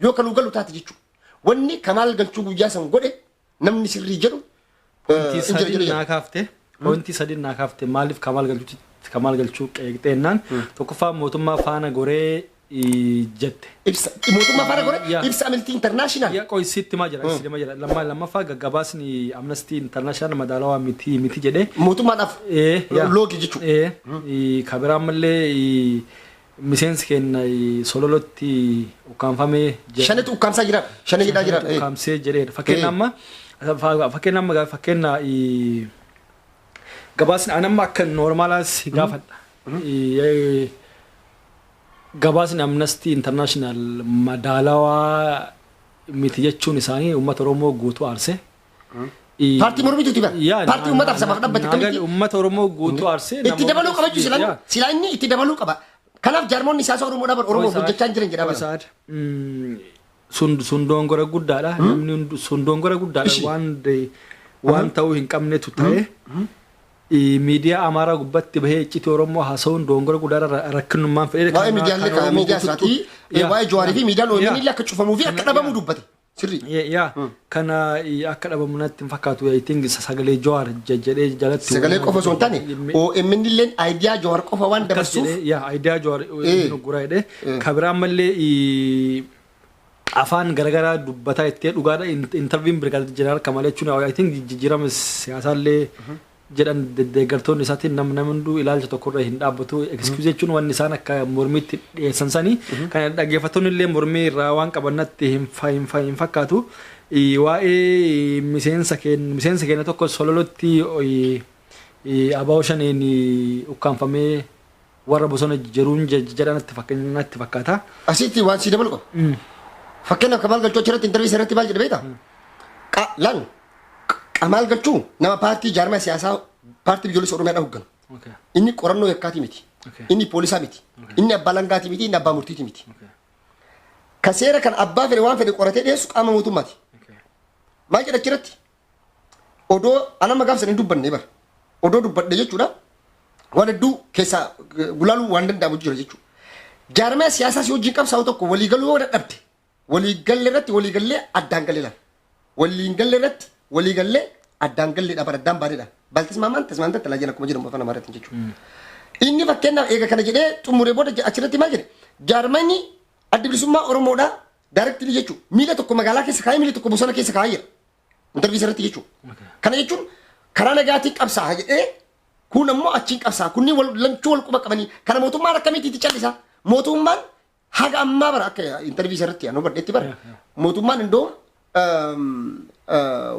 Yoo kan galu taate jechuudha. Wanni Kamaal Galchuu guyyaa san godhe namni sirrii jedhu Wanti hin jira sadii jedhu naa kaafte. Wanti sadii naa kaafte maaliif Kamaal Galchuutti Kamaal Galchuu qeeqxeennaan tokkoffaa mootummaa faana goree jette. Ibsa mootummaa faana godhe ibsa Amnesty International. Yaa qoy sitti maa jira sitti maa jira. Lammaffaa gaggabaasni Amnesty International madaalawaa miti miti jedhe. Mootummaadhaaf Yaa. loogii jechuudha. Kabiraa ammallee miseensi keenya Sololotti ukkaanfamee jedhe. Shanetu ukkaamsaa jira. Shane hidhaa jira. Ukkaamsee jedheedha. Fakkeenya amma fakkeenya amma fakkeenya gabaasni an amma akka normaalaas gaafadha. Gabaasni Amnesty International madaalawaa miti jechuun isaanii uummata Oromoo guutuu aarse. Paartii mormituuti bara. Yaa, Paartii uummataaf sabaaf dhaabbate kamitti? Uummata Oromoo guutuu aarsee. Itti dabaluu qaba jechuudha silaa silaa inni itti dabaluu qaba. Kanaaf jaarmoonni siyaasa Oromoo dhaaban Oromoof hojjechaa hin jiran jedha bara. Sun dongora guddaadha. Namni sun dongora guddaadha. Ishi. Waan ta'uu hin qabnetu ta'e. Miidiyaa Amaaraa gubbatti bahee iccitii Oromoo haasa'uun dogongora guddaa rakkinummaan fedhee. Waa'ee miidiyaalee miidiyaa isaatii, waa'ee Jawaarii fi miidiyaan OMN illee akka cufamuu fi akka dhabamu dubbate. Sirrii. Yaa, kana akka dhabamu natti hin fakkaatu. I think sagalee Jawaar jedhee jalatti. Sagalee qofa osoo hin taane, OMN illee idea Jawaar qofa waan dabarsuuf. Yaa, idea Jawaar guraa jedhee. Kabiraa ammallee afaan garaagaraa dubbataa ittee dhugaadha. Interviewn Birgaadir Jeneraal Kamal jechuun, I think, jijjiirama siyaasaallee jedhan deeggartoonni isaatiin namni hunduu ilaalcha tokkorra hin dhaabbatu. Excuse jechuun wanni isaan akka mormiitti dhiyeessan sanii kan dhaggeeffattoonni illee mormii irraa waan qabannatti hin fakkaatu. Waa'ee miseensa keenya tokko Sololotti ABO Shaneen ukkaanfamee warra bosona jiruun jedhan natti fakkaata. Asitti waan si dabalu qaba. Fakkeenyaaf, Kamaal Galchuu achirratti interview irratti maal jedhe beektaa? Laal, Kamaal Galchuu nama paartii jaarmaa siyaasaa Paartii Biyyoolessa Oromiyaadhaan hoogganu. Inni qorannoo yakkaati miti. Inni poolisaa miti. Inni abbaa langaati miti. Inni abbaa murtiiti miti. Ka seera kan abbaa fedhe waan fedhe qoratee dhiyeessu qaama mootummaati. Maal jedha achirratti? Odoo anama gaafsan hin dubbanne bara. Odoo dubbadhe jechuudha. Waan hedduu keessaa gulaaluu waan danda'amu jira jechuudha. Jaarmaa siyaasaa si wajjin qabsaa'u tokko waliigaluu yoo dadhabde, waliigalle irratti waliigallee addaan galee laala. Waliigalle irratti waliigallee addaan galleedha bara addaan baadheedha. Baltismaamaan tasmaamta talaajila akkuma jedhamu afaan Amaaraatiin jechuudha. Inni fakkeenyaaf eega kana jedhee xumuree booda achirratti maal jedhe? Jaarmanni Adda Bilisummaa Oromoodhaa directly jechuudha. Miila tokko magaalaa keessa kaa'ee, miila tokko bosona keessa kaa'ee jira. Interview irratti jechuudha. Kana jechuun karaa nagaatiin qabsaa'a jedhee, kun ammoo achiin qabsaa'a. Kunni wal lamchuu wal quba qabanii kana mootummaan akkamitti itti callisa? Mootummaan haga ammaa bara akka interview irratti anu badheetti bara mootummaan indoo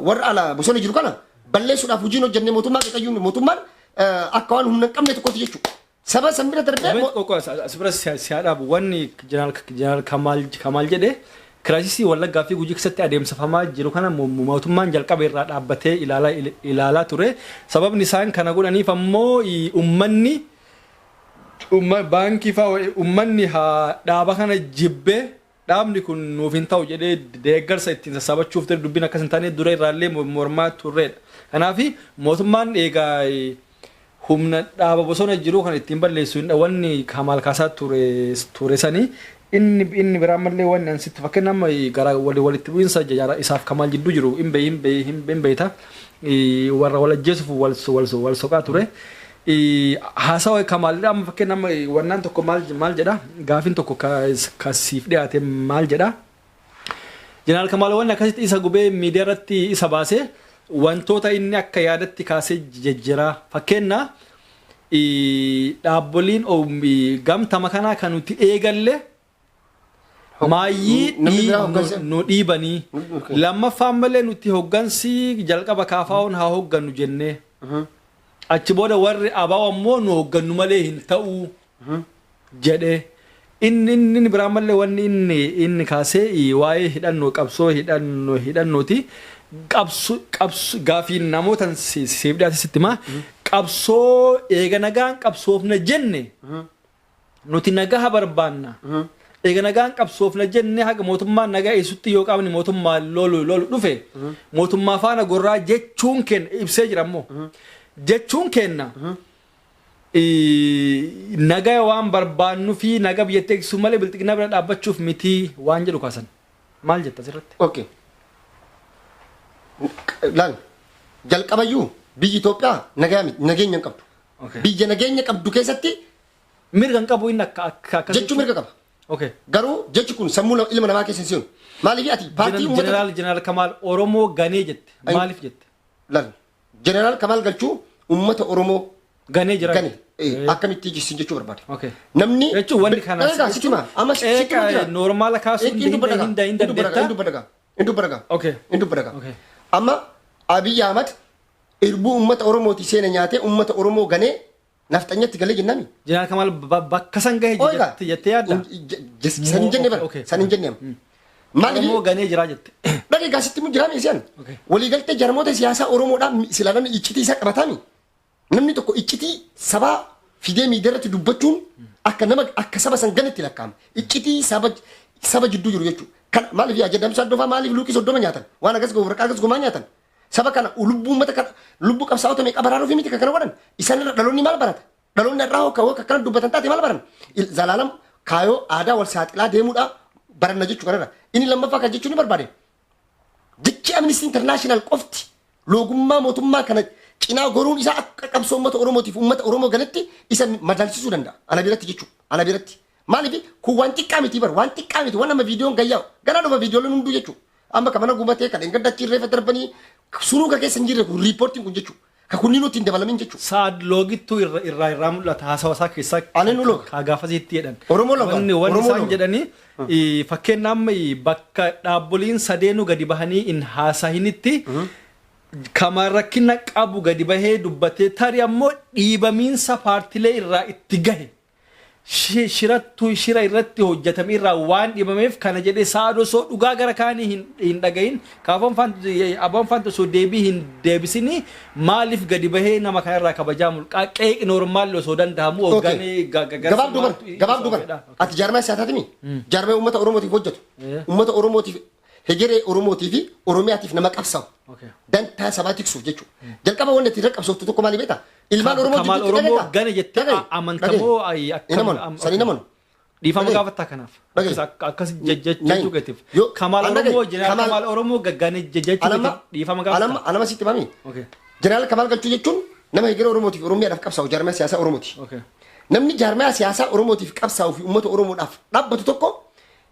warra ala bosona jiru kana balleessuudhaaf hojiin hojjennee mootummaa qeqayyuun mootummaan akka waan humna hin qabne tokkotti jechuudha. Saba san bira darbee Asirra si dhaabu. Wanni Jeneraal Kamaal jedhe, crisisii Wallaggaa fi Gujii keessatti adeemsifamaa jiru kana mootummaan jalqaba irraa dhaabbatee ilaalaa ture. Sababni isaan kana godhaniif ammoo uummanni baankii fa'aa uummanni haa dhaaba kana jibbee dhaabni kun nuuf hin ta'u jedhee deeggarsa ittiin sassaabachuuf ture. Dubbiin akkas hin taane dura irraallee mormaa turredha. Kanaaf mootummaan eegaa humna dhaaba bosona jiru kan ittiin balleessu wanni Kamaal kaasaa ture sanii. Inni biraa mallee wanni an sitti fakkeenya amma gara walitti bu'iinsa isaaf Kamaal jidduu jiru hin beeyta, warra wal ajjeesuuf wal soqaa ture. Haasawa Kamaal amma fakkeenya amma wannaan tokko maal jedha? Gaafiin tokko ka siif dhiyaate maal jedha? Jeneraal Kamaal wanni akkasitti isa gubee miidiyaa irratti isa baasee wantoota inni akka yaadatti kaasee jejjiraa, fakkeenya dhaabboliin gamtama kanaa kan nuti eegalle maayyii nu dhiibanii, lammaffaan malee nuti hoggansi jalqaba kaafaa'uun haa hoggannu jennee, achi booda warri ABO ammoo nu hoggannu malee hin ta'uu jedhee. Inni biraa mallee wanni inni kaasee waa'ee hidhannoo, qabsoo hidhannooti. Qabsoo gaafii namoota siif dhiyaate sitti himaa. Qabsoo eega nagaan qabsoofna jenne, nuti nagaa barbaanna. Eega nagaan qabsoofna jenne, haga mootummaan nagaa eessutti yoo qaamni mootummaa lolu dhufe mootummaa faana gorraa jechuun kenna ibsee jira. Ammoo jechuun kenna nagaa waan barbaannu fi nagaa biyyatti eegsisuu malee bilxiginaa bira dhaabbachuuf miti waan jedhu kaasan. Maal jetta asirratti? Okay. Laal, jalqabayyuu biyyi Itoophiyaa nagaa miti, nageenya hin qabdu. Biyya nageenya qabdu keessatti Mirga hin qabu inni akka jechuu mirga qaba. Garuu jechi kun sammuu ilma namaa keessa hin seenu. Maaliif ati paartii uummata Jeneraal Kamaal Oromoo ganee jette. Maaliif jette? Laal, Jeneraal Kamaal Galchuu uummata Oromoo Ganee jira. gane akkamitti jissin jechuu barbaade. Namni Jechuun wanni kana Egaa sitti hima. Amma sitti hima jira. Normal kaasuu Hin dubbadha. hin dandeetta. Hin dubbadha. Hin dubbadha. Hin dubbadha. Amma Abiy Ahmad irbuu uummata Oromooti seena nyaatee uummata Oromoo ganee nafxanyatti galee jennami. Jeneraal Kamaal bakka san gahe Oiga. jettee yaadda? San hin jenne bara. San hin jenne amma. Maaliif Oromoo ganee jira jette. Dhagee gaasitti mu jiraame isaan. Waliigaltee jarmoota siyaasaa Oromoodhaan silaa namni iccitii isaa qabataami. Namni tokko iccitii sabaa fidee miidiyaa irratti dubbachuun akka nama akka saba san ganetti lakkaa'ama. Iccitii saba jidduu jiru jechuudha. Kan maaliif yaa jedhamsa addofaa maaliif luuqii 30 nyaatan? Waan akkas waraqaa akkas gomaa nyaatan. Saba kana lubbuu uummata kana lubbuu qabsaa'ota meeqa baraaruuf miti kan kana godhan. Isaan irra dhaloonni maal barata? Dhaloonni irraa hoo kan akkana dubbatan taate maal baran? Zalaalam kaayoo aadaa wal saaxilaa deemuudha baranna jechuu kanarra. Inni lammaffaa kan jechuun ni barbaade. Jechi Amnesty International qofti loogummaa mootummaa kana cinaa goruun isaa akka qabsoo uummata Oromootiif uummata Oromoo galatti isa madaalchisuu danda'a. Ana biratti jechuudha. Ana biratti. Maaliif kun waan xiqqaa miti bar, waan xiqqaa miti, waan amma viidiyoon gayyaa'u. Ganaa dhufa viidiyooleen hunduu jechuudha. Amma kan mana gubatee kan dheengadda achi reeffa darbanii sunuu kan keessa hin jirre kun riippoortiin kun jechuudha. Kan kunniin nutti hin dabalamin jechuudha. Saad loogittuu irraa mul'ata haasawa isaa keessaa. Ani nu looga. Kaa gaafasitti jedhan. Oromoo looga. Wanni Oromoo isaan looga. jedhanii fakkeenyaaf amma bakka dhaabboliin sadeenuu gadi bahanii hin haasahinitti kama rakkina qabu gadi bahee dubbatee tarii ammoo dhiibamiinsa paartilee irraa itti gahe. Shirattuu shira irratti hojjetame irraa waan dhiibameef kana jedhee Saad osoo dhugaa gara kaanii hin dhagahin kaafoon faantu abaan faantu osoo deebii hin deebisini maaliif gadi bahee nama kanarraa kabajaa mulqaa qeeq normaalli osoo danda'amu hoogganee Gabaabduu bara, gabaabduu bara. Ati jaarmaa siyaasaati mi? Jaarmaa uummata Oromootiif hojjetu. Uummata Oromootiif, hegeree Oromootii fi Oromiyaatiif nama qabsaa'u. Dantaa sabaa tiksuuf jechuudha. Jalqaba wanni ati irra qabsooftu tokko maali beektaa? Ilmaan Oromoo Kamaal jidduutti Oromoo dhagayetaa? gana jettee Dhagaye, amantamoo dhagaye. akkam Hin amanu, san hin amanu. Dhiifama Dhagaye. gaafattaa kanaaf. Dhagaye. Akkas Nayin. jechuu keetiif. Yoo- Kamaal an dhagaye. Oromoo jeneraal Kamaal- Kamaal Oromoo gaggane jechuu Anamma keetiif dhiifama gaafattaa. anama sitti himami. Okay. Jeneraal Kamaal Galchuu jechuun nama hegeree Oromootiif Oromiyaadhaaf qabsaa'u jaarmaa siyaasaa Oromooti. Okay. Namni jaarmaa siyaasaa Oromootiif qabsaa'u fi uummata Oromoodhaaf dhaabbatu tokko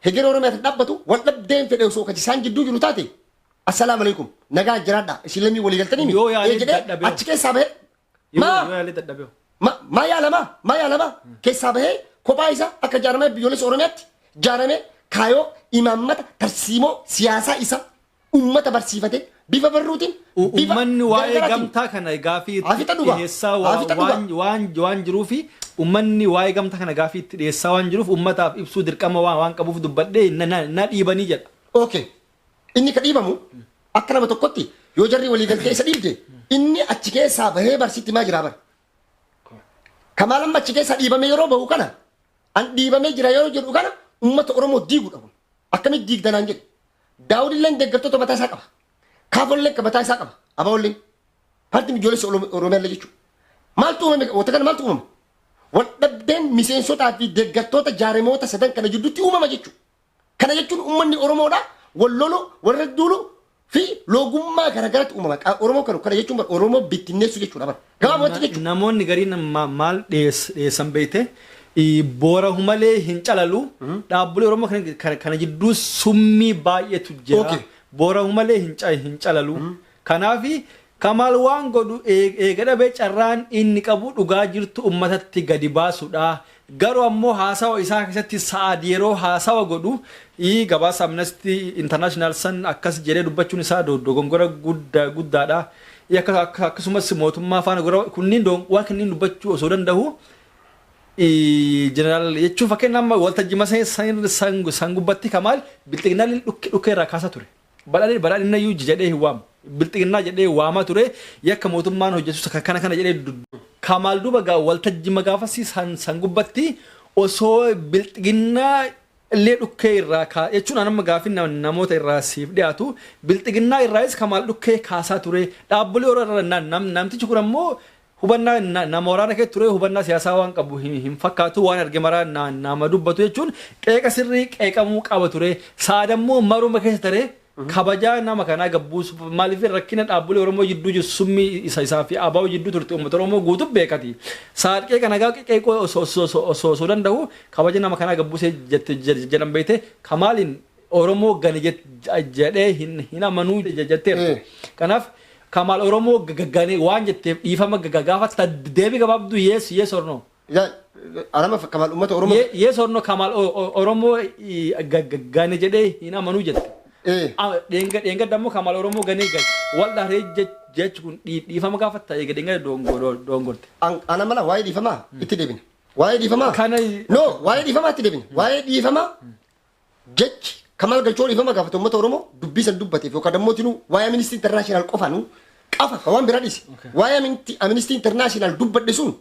hegeree Oromiyaatiif dhaabbatu wal dhabdeen fedhe osoo kan isaan jidduu jiru taate assalaamu alaikum nagaa jiraadha isin lammii walii galtanii mi? Yoo yaalee Ee jedhee dadhabee. achi keessaa bahee Yoo maa yoo yaalee dadhabee. maa yaalamaa maa yaalamaa keessaa bahee kophaa isaa akka jaarmaa biyyoolessa Oromiyaatti jaaramee kaayoo imaammata tarsiimoo siyaasaa isaa uummata barsiifate bifa barruutiin bifa Uummanni waa'ee garaagaraatiin. gamtaa kana gaafii Haa fixa dhugaa. dhiyeessaa Haa fixa dhugaa. waan jiruufi uummanni waa'ee gamtaa kana gaafii itti dhiyeessaa waan jiruuf uummataaf ibsuu dirqama waan qabuuf dubbadhee na dhiibanii jedha. Okay. Inni ka dhiibamu akka nama tokkotti yoo jarri walii galtee isa dhiibde inni achi keessaa bahee barsiitti maa jiraa bara. Kamaal amma achi keessaa dhiibamee yeroo bahu kana an dhiibamee jira yeroo jedhu kana uummata Oromoo diiguudha kun. Akkamitti diigdanaan jedhe. Daawud illee deeggartoota mataa isaa qaba. Kaafollee mataa isaa qaba. Abaawollee. Paartiin biyyoolessa Oromiyaa illee jechuudha. Maaltu uumame? Wanta kana maaltu uumame? Wal dhabdeen miseensotaa fi deeggartoota jaaremoota sadan kana jidduutti uumama jechuudha. Kana jechuun uummanni Oromoodha wal lolu, walirra duulu fi loogummaa garaagaraatti uumama. Oromoo kana jechuun bara Oromoo bittinneessu jechuudha bara. Gabaabumatti jechuudha. Namoonni gariin maal dhiyeessan beekte boora malee hin calalu dhaabbilee Oromoo kana jidduu summii baay'eetu jira. Okay. Boora malee hin calalu. Kanaaf Kamaal waan godhu eega dhabee carraan inni qabu dhugaa jirtu uummatatti gadi baasuudha. Garuu ammoo haasawa isaa keessatti Sa'aad yeroo haasawa godhu gabaasa Amnesty International san akkas jedhee dubbachuun isaa dogongora guddaadha. Akkasumas mootummaa faana gora kunniin waan kanneen dubbachuu osoo danda'u jeneraal jechuun fakkeenya amma waltajjii san gubbatti Kamaal bilxiginnaa dhukkee irraa kaasaa ture. Badhaadhina iyyuu jedhee hin waamu. Bilxiginnaa jedhee waamaa ture yakka mootummaan hojjetu kana kana jedhee Kamaal duuba waltajjii gaafasii san gubbatti osoo bilxiginnaa illee dhukkee irraa jechuun amma gaafii namoota irraa siif dhiyaatu bilxiginnaa irraayis Kamaal dhukkee kaasaa ture dhaabbilee irra namtichi kun ammoo hubannaa nama waraana keessa ture hubannaa siyaasaa waan qabu hin fakkaatu waan arge maraa nama dubbatu jechuun qeeqa sirrii qeeqamuu qaba ture Saadammoo maruma keessa ture kabajaa nama kanaa gabbuusu maaliif rakkina dhaabbilee Oromoo jidduu jiru summii isa isaa fi ABO jidduu turte uummata Oromoo guutuu beekati. Saad qeeqa nagaa qeeqoo osoo danda'u kabaja nama kanaa gabbuusee jedhan beekte Kamaaliin Oromoo gane jedhee hin amanuu jetteerti. Kanaaf Kamaal Oromoo gane waan jetteef dhiifama gaafatta deebii gabaabduu yes yes or no. Anama Kamaal uummata Oromoo. Yes or no Kamaal Oromoo gane jedhee hin amanuu jette. Dheengadda ammoo Kamaal Oromoo ganee gane wal dhahree jechuun kun dhiifama gaafatta eega dheengadda dongorte. Ana mala waa'ee dhiifamaa itti deebina. Waa'ee dhiifamaa. Kana No waa'ee dhiifamaa itti deebina. Waa'ee dhiifamaa jechi Kamaal Galchoo dhiifama gaafate uummata Oromoo dubbii san dubbateef yookaan dammoo tinuu waa'ee Amnesty International qofa nu qafa waan biraa dhiise. Waa'ee Amnesty International dubbadhe sun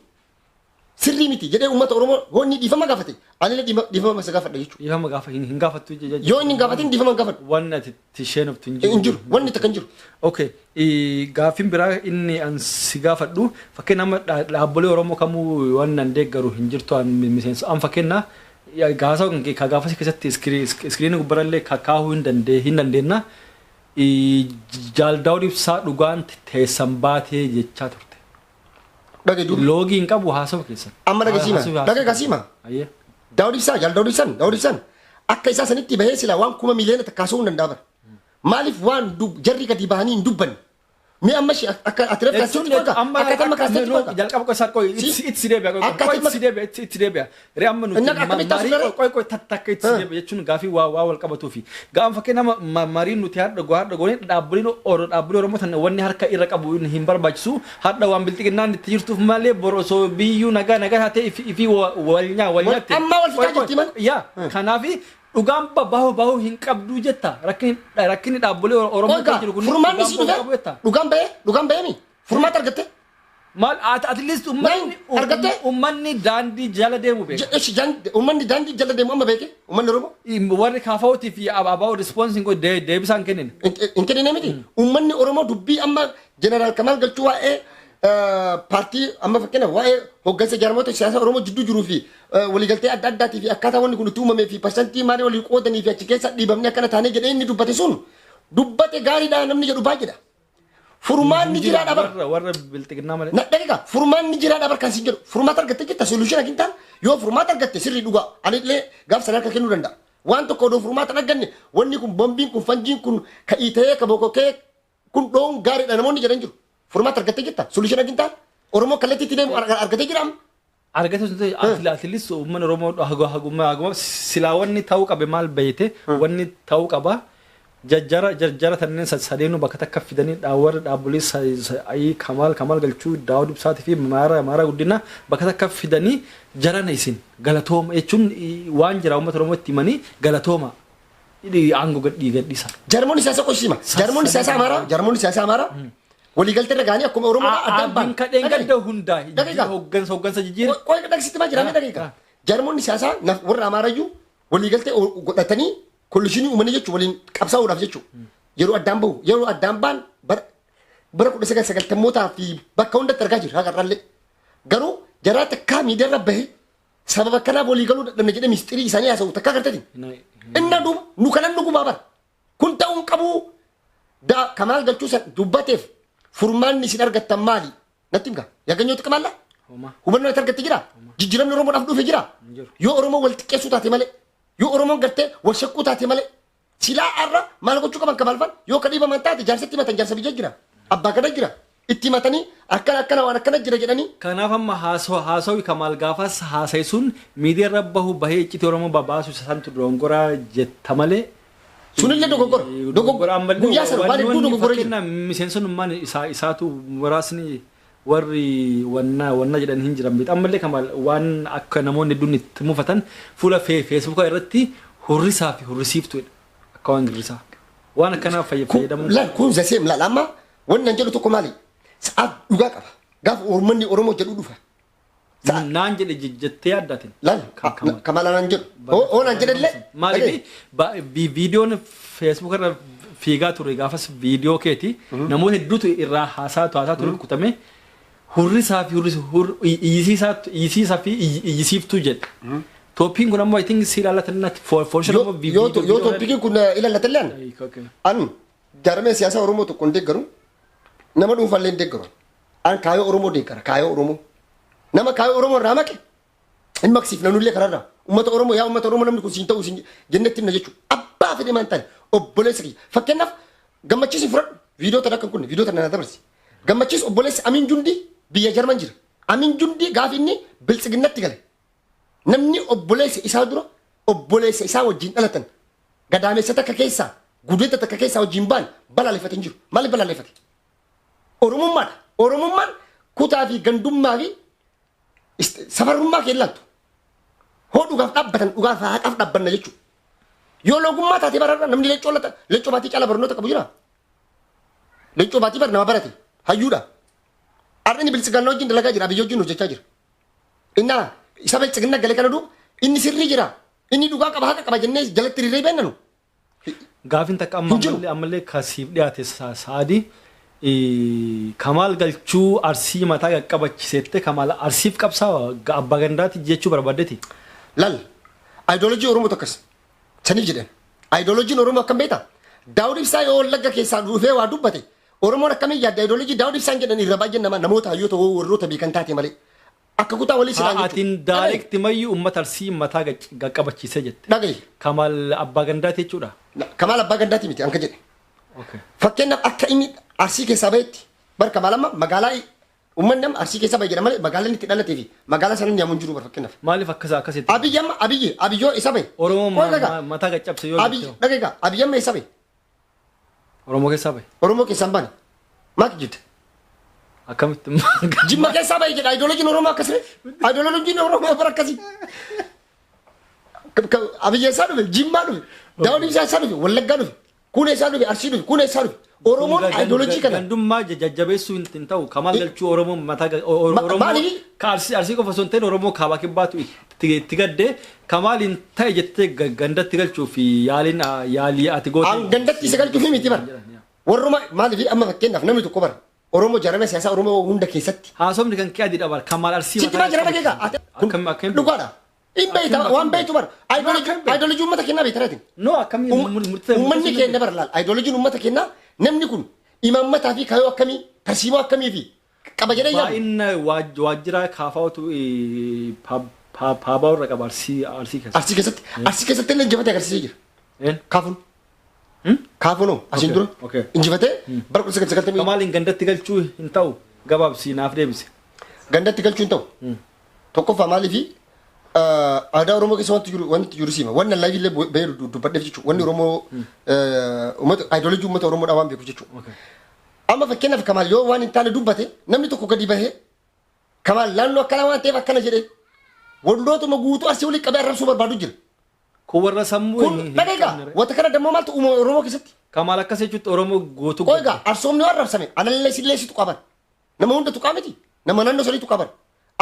Sirrii miti jedhee uummata Oromoo hoonni dhiifama gaafate, anillee dhiifama isa gaafadha jechuudha. Dhiifama gaafa hin gaafattu jechuudha. Yoo inni hin gaafatin, dhiifama hin gaafadhu. Wanni ati itti isheen oftu hin jiru. Hin jiru, wanni takka hin jiru. Okay, gaaffiin biraa inni an si gaafadhu, fakkeenya amma dhaabbolee Oromoo kamuu waan an deeggaru hin jirtu, an miseensa an fakkeenya gaasaa ka gaafas keessatti iskiriinii gubbarallee kaahuu hin dandeenna. Jaal Daawud Ibsaa dhugaan teessan baatee jechaa turte. Dhage duuba. Loogii hin qabu haasawa keessan. Amma dhage siima. Dhage kasiima. Ayyee. Daawud Ibsaa, Jaal Daawud Ibsaan, Daawud Ibsaan akka isaa sanitti bahee silaa waan 10,000,000 takkaasuu hin danda'a bara. Maaliif waan jarri gadi bahanii hin dubbanne? Mee amma ishee akka ati reef kaastetti qoqa. Akka tamma kaastetti qoqa. Jalqaba qosaa qoy itti deebi'a, qoy itti deebi'a, itti deebi'a. Ree amma nuti Inni akkamitti marii asirra? Qoy qoy takka itti deebi'a jechuun gaafii waa wal qabatuufi. Gaafa fakkeenya nama mariin nuti har'a goone, dhaabbileen dhaabbilee Oromoo tan wanni harka irra qabu hin barbaachisu. Har'a waan bilxiginnaan itti jirtuuf malee bor osoo biyyuu nagaa nagaa taatee ifi wal nyaa wal nyaatte. Amma wal fixaa jirti man. Yaa, kanaafi dhugaan bahu bahu hin qabdu jetta, rakkinni dhaabbilee Oromoo Qoqa jiru kun furmaanni si dhugaan dhufe bahuu qabu jetta. Dhugaan bahee, dhugaan bahee mi? Furmaata argatte? Maal, at least uummanni Argatte? Uummanni daandii jala deemu beeka. Ishi uummanni daandii jala deemu amma beeke uummanni Oromoo. Warri KFOtii fi ABO response deebisaan kennin. Hin kennine miti. Uummanni Oromoo dubbii amma Jeneraal Kamaal Galchuu waa'ee paartii, amma fakkeenyaaf waa'ee hoggansa jaarmoota siyaasaa Oromoo jidduu jiruu fi waliigaltee adda addaatii fi akkaataa wanni kun itti uumamee fi parsantii maalii walii qoodanii fi achi keessa dhiibamnee akkana taanee jedhee inni dubbate sun dubbate gaariidha namni jedhu baay'eedha. Furmaanni jiraa dhabar. Warra bilxiginnaa malee. Na dhageeka, furmaanni jiraa dhabar kan sin jedhu furmaata argatte jirta, solution agintaan yoo furmaata argatte sirrii dhugaa ani illee gaaf sana harka kennuu danda'a. Waan tokko odoo furmaata hin arganne, wanni kun, bombiin kun, fanjiin kun ka'ii ta'ee ka bokokee kun dho'uun gaariidha namoonni jedhan jiru. Furmaata argatte jirta, solution agintaan Oromoo kallattiitti deemu argatee jira amma. Argate sun ta'e, at least uummanni Oromoo haguma haguma silaa wanni ta'uu qabe maal beeyte, wanni ta'uu qaba. Jajjara jajjara tanneen sadeenuu bakka takka fidanii warra dhaabbolee ayii Kamaal Galchuu, Daawud Ibsaatii fi Maara Guddinaa bakka takka fidanii, jarana isin galatooma jechuun waan jira uummata Oromoo itti himanii galatooma aangoo gadhii gadhiisa. Jarmoonni siyaasaa qoshima. Jarmoonni siyaasaa Amaaraa, jarmoonni siyaasaa Amaaraa waliigaltee irra gahanii akkuma Oromoodhaa addaan ba'an. Abdiin kadheen gadda hundaa Dhageeka. hoggansa jijjiira. Qoy, dhagsitti maa jiraame, dhageeka. Jarmoonni siyaasaa warra Amaarayyuu waliigaltee godhatanii coalition uumanii jechuun waliin qabsaa'uudhaaf jechuudha. Yeroo addaan bahu, yeroo addaan ba'an bara 1990mootaa fi bakka hundatti argaa jirra haqa. Garuu jaraa takkaa miidiyaarra bahe sababa kanaaf walii galuu dadhabne jedhee mistirii isaanii haasa'u takkaa gartati. Inna duuba nu kanan nu gubaa bara. Kun ta'uu hin qabu. Da Kamaal Galchuu san dubbateef furmaanni isin argattan maali? Natti himka. Yagganyoo xiqqamaalla? Homaa. Hubannoo itti argatte jira? Jijjiiramni Oromoodhaaf dhufe jira? Hin jiru. Yoo Oromoo wal xiqqeessuu taate malee, yoo Oromoon gartee wal shakkuu taate malee, silaa har'a maal gochuu qaban Kamaalfan? Yoo ka dhiibaman taate jaarsatti himatan, jaarsa biyya jira. Abbaa gada jira. Itti himatanii akkana akkana waan akkana jira jedhanii. Kanaaf amma haasawi Kamaal gaafas haasa'i sun miidiyaa irra bahu bahee iccitii Oromoo babaasu isa santu dogongoraa jetta malee. Sunillee dogoggora. Dogoggora ammallee. Guyyaa sana waan hedduu dogoggora jira. Fakkeenya miseensonnummaan isaa isaatu muraasni warri wanna wanna jedhan hin jiran beektu. Ammallee Kamaal waan akka namoonni hedduun itti mufatan fuula feesbuukaa irratti hurrisaa fi hurrisiiftuudha. Akka waan girrisaa. Waan akkanaa fayyadamuun. Laal, kun zaseem laal, amma wanni an jedhu tokko maali? Sa'aat dhugaa qaba. Gaafa uummanni Oromoo jedhu dhufa. Naan jedhe jettee yaaddaatiin. Laal, Kamaal naan jedhu. Hoo naan jedhallee. Maaliif viidiyoon feesbuuk irra fiigaa ture gaafas viidiyoo keeti namoota hedduutu irraa haasaa ture kutame hurrisaa fi iyyisiisaa fi iyyisiiftuu jedhe. Topic kun ammoo I think si ilaallatan natti for sure ammoo Yoo topiciin kun ilaallatallee an jaarmee siyaasaa Oromoo tokko hin deeggaru, nama dhuunfaallee hin deeggaru. An kaayoo Oromoo deeggara, kaayoo Oromoo. Nama kaayoo Oromoo irraa maqe hin maqsiifna nullee karaarraa. Uummata Oromoo, yaa uummata Oromoo, namni kun siin ta'u siin jennetti himna jechuudha. Abbaa fedhe maan taane obboleessa kiyya. Fakkeenyaaf Gammachiisi fudhadhu, viidiyoo tana akka kun viidiyoo tana na dabarsi. Gammachiis obboleessi Amin Jundii biyya Jarman jira. Amin Jundii gaafi inni biltsiginnatti gale. Namni obboleessa isaa dura obboleessa isaa wajjin dhalatan gadaamessa takka keessaa gudeeta takka keessaa wajjin ba'an balaaleffate hin jiru. Maaliif balaaleffate? Oromummaadha. Oromummaan kutaa fi gandummaa fi safarummaa kee ilaaltu. Hoo dhugaaf dhaabbatan, dhugaaf haqaaf dhaabbanna jechuudha. Yoo loogummaa taate bararra namni leencoo lata, Leencoo Baatii caalaa barnoota qabu jira. Leencoo Baatii bar nama barate hayyuudha. Har'a inni biltsigaannaa wajjin dalagaa jira, Abiyyi wajjin hojjechaa jira. Innaa isa bilchiginna gale kana duuba inni sirrii jira. Inni dhugaa qaba, haqa qaba jennee jalatti hiriirree beennanu. Gaafin takka amma Hin jiru. ammallee kasiif dhiyaate Saadii, Kamaal Galchuu Arsii mataa qaqqabachiiseette, Kamaal Arsiif qabsaa abbaa gandaati jechuu barbaaddeeti. Lal, ayidoolojii Oromoo tokkos saniif jedhan. Ayidoolojiin Oromoo akkam beektaa? Daawud Ibsaa yoo Wallagga keessaa dhufee waa dubbate, Oromoon akkamiin yaadda? Ayidoolojii Daawud Ibsaan jedhan irra baay'een nama namoota hayyoota warroota beekan taate malee. Akka kutaa walii silaa. Atiin direct mayyuu uummata Arsii mataa qaqqabachiisee jette. Dhagayi. Kamaal abbaa gandaati jechuudha. Kamaal abbaa gandaati miti anka jedhe. Fakkeenyaaf, akka inni Arsii keessaa bahetti bar, Kamaal amma magaalaa uummanni amma Arsii keessaa bahe jedha malee magaalaan itti dhalatee fi magaalaa sana inni hin jiru bar fakkeenyaaf. Maaliif akkas akkasitti? Abiyyi amma Abiyyoo isa bahe. Oromoo Qoy dhagaa. mataa qaccabse yoo Abiyyi jette. Dhagayi, Abiyyi amma isa bahe. Oromoo keessaa bahe. Oromoo keessaa hin baane. Maal jette? Akkamitti? Jimma keessaa bahe jedha. Ayidoolojiin Oromoo akkasii. Ayidoolojiin Oromoo bara akkasii. Abiyyi eessaa dhufe? Jimmaa dhufe. Daawud Ibsaa eessaa dhufe? Wallaggaa dhufe. Kun eessaa dhufe? Arsii dhufe. Kun eessaa dhufe? Oromoon ayidoolojii kana. Gandummaa jajjabeessuu hin ta'u. Kamaal Galchuu Oromoo mataa Oromoo Maaliif? ka Arsii qofa osoo hin ta'in Oromoo kaabaa kibbaatu itti gaddee Kamaal hin ta'e jettee gandatti galchuu fi yaaliin yaalii ati goote. An gandatti isa galchuuf miti bara. Warruma maaliif amma fakkeenyaaf namni tokko bara Oromoo jaarame siyaasaa Oromoo hunda keessatti. Haasofni kan kee adiidha bara. Kamaal Arsii Sitti maa jira, dhageegaa? Akkam akkam? Dhugaadha. Hin beekta, waan beektu bara. Ayidoolojii uummata kennaa beekta. No, akkamii murtee? Uummanni keenya bara, laal, ayidoolojiin uummata kennaa namni kun imaammataa fi kaayoo akkamii, tarsiimoo akkamii fi qaba jedhee yaadu. Baay'ina waajjira kaafaatu paabaa irra qaba Arsii keessa. Arsii keessatti illee injifatee agarsiisee jira. Een? Kaafuun. Kaafuunoo asiin dura injifatee bara 1990. Kamaaliin gandatti galchuu hin ta'u, gabaabsii naaf deebise. Gandatti galchuu hin ta'u. Tokkoffaa maaliifi aadaa Oromoo keessa wanti jiru siima. Wanni live illee bahee dubbadheef jechuudha. Wanni Oromoo uummata ayidoolojii uummata Oromoodhaa waan beekuuf jechuudha. Amma fakkeenyaaf Kamaal yoo waan hin taane dubbate, namni tokko gadi bahee Kamaal naannoo akkanaa waan ta'eef akkana jedhee wantootuma guutuu Arsii olii qabee arrabsuu barbaadu jira. Kun warra sammuu Kun hin dhageegaa qabne. Wanta kana dammoo maaltu uumama Oromoo keessatti? Kamaal akkas jechuutti Oromoo guutuu. Qoy egaa, arsoomni yoo arrabsame anallee sillee situ qaban. Nama hundatu qaa miti. Nama naannoo saniitu qaban.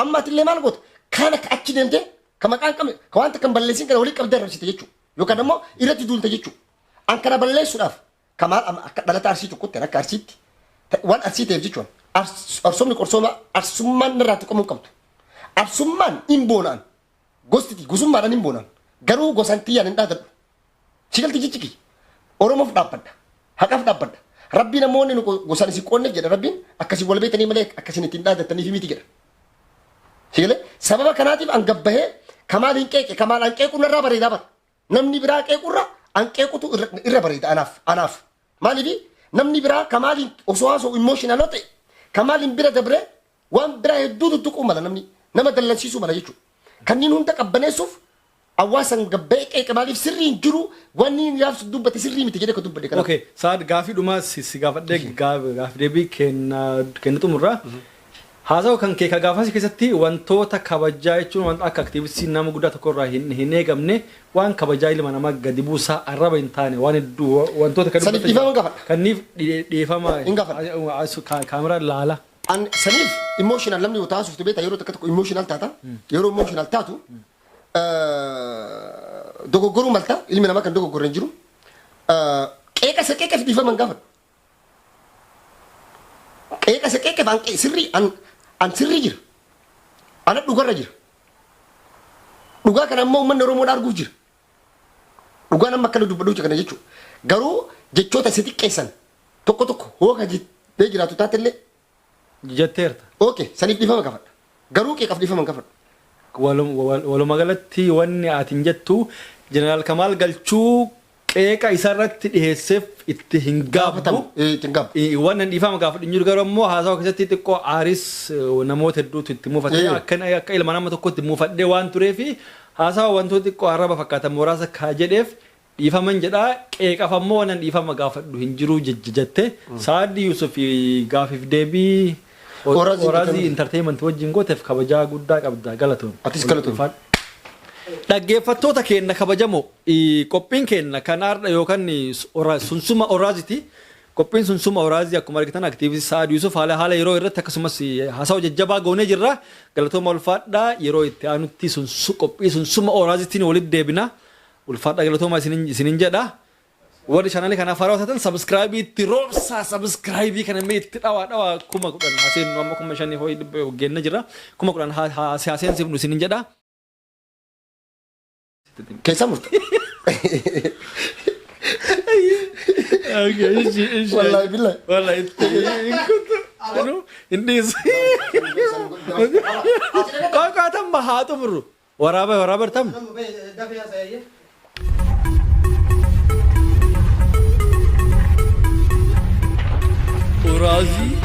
Amma atillee maal goota? Kaan akka achi deemtee ka maqaan qabne, ka wanta kan balleessin kana walii qabdee arrabsite jechuudha. Yookaan immoo irratti duulte jechuudha. An kana balleessuudhaaf Kamaal amma akka dhalata Arsii tokkotti, akka Arsiitti waan Arsii ta'eef jechuudha. Arsoomni qorsooma arsummaan irraa tuqamuu hin qabdu. Arsummaan hin boonaan. Gosti gosummaadhaan hin boonaan. Garuu gosaan tiyyaan hin dhaadadhu. Sigalti jijjigi. Oromoof dhaabbadha. Haqaaf dhaabbadha. Rabbiin namoonni nu gosaan isin qoonneef jedha, Rabbiin akkasii wal beektanii malee akkasiin ittiin dhaadattaniif miti jedha. Sigalee sababa kanaatiif an gabbahee Kamaal hin qeeqe. Kamaal an qeequu narraa bareedaa bara. Namni biraa qeequrra an qeequtu irra bareeda anaaf. Maaliif namni biraa Kamaaliin osoo haasa'u emotional ta'e, Kamaaliin bira dabree waan biraa hedduu tuttuquu mala, namni nama dallansiisuu mala jechuudha. Kanneen hunda qabbaneessuuf hawaasan gabbahee qeeqe. Maaliif sirrii hin jiru, wanni inni gaafsu dubbate sirrii miti jedhee kan dubbate kanaaf. Okay, Saad, gaafii dhumaa si gaafadhee gaafii deebii kenna xumurraa. Haasawa kan kee ka gaafas keessatti wantoota kabajaa jechuun wanta akka aktiivistii nama guddaa tokko irraa hin eegamne, waan kabajaa ilma namaa gadi buusaa, arraba hin taane, waan hedduu wantoota kan Saniif dhiifama hin gaafadha. Kanniif dhiifama Hin gaafadha. Kaameraa laala. An saniif emotional namni yoo taasiftu beektaa, yeroo takka tokko emotional taata. Yeroo emotional taatu dogoggoruu malta. Ilmi namaa kan dogoggorre hin jiru. Qeeqa isa qeeqeef dhiifama hin gaafadhu. Qeeqa isa qeeqeef an sirrii an sirrii jira. Ana dhugarra jira. Dhugaa kana ammoo uummanni Oromoodhaa arguuf jira. Dhugaan amma akkana dubbadhu kana jechuudha. Garuu jechoota si xiqqeessan tokko tokko hoo ka jettee jiraatu taatellee Jetteerta. Okay, saniif dhiifama gaafadha. Garuu qeeqaaf dhiifama hin gaafadhu. Walumaa galatti wanni ati hin jettu, Jeneraal Kamaal Galchuu qeeqa isarratti dhiheesseef itti hin gaabbu. Itti hin gaabbu. Waan dhiifama gaafadhu hin jiru, garuu ammoo haasawa keessatti xiqqoo aaris namoota hedduutu itti muufate, akka ilma nama tokkotti muufadhee waan tureefi haasawa wantoota xiqqoo arraba fakkaatan muraasa kaa jedheef dhiifaman jedhaa, qeeqaf ammoo waan dhiifama gaafadhu hin jiru jette. Saaddi Yusuf, gaafiif deebii Oraazii Oraazii Entertainment wajjin gooteef kabajaa guddaa qabda, galatoon. Atis galatoon. Dhaggeeffattoota keenya kabajamoo, qophiin keenya kan har'a yookaan sunsuma Oraaziti. Qophiin sunsuma Oraazii akkuma argitan aktiivistii Sa'aad Yuusuf haala haala yeroo irratti akkasumas haasawa jajjabaa goonee jirra. Galatooma, ulfaadhaa. Yeroo itti aanutti qophii sunsuma Oraaziitiin walitti deebina. Ulfaadhaa, galatooma isinin jedha. Warri chaanalii kanaaf haarawaa taatan subscribe itti roobsaa. Subscribe kana mee itti dhawaa dhawaa. 10,000 haseennu. Amma 5,000 ho'i geenna jira. 10,000 haseensifnu isinin jedha. Keessa murta. Wallaahi billahi. Wallahi itti hin dhiisu. Qoqootan haa xumuru. Waraaba waraaba tam. Dafee haasa'ee. Uraazii.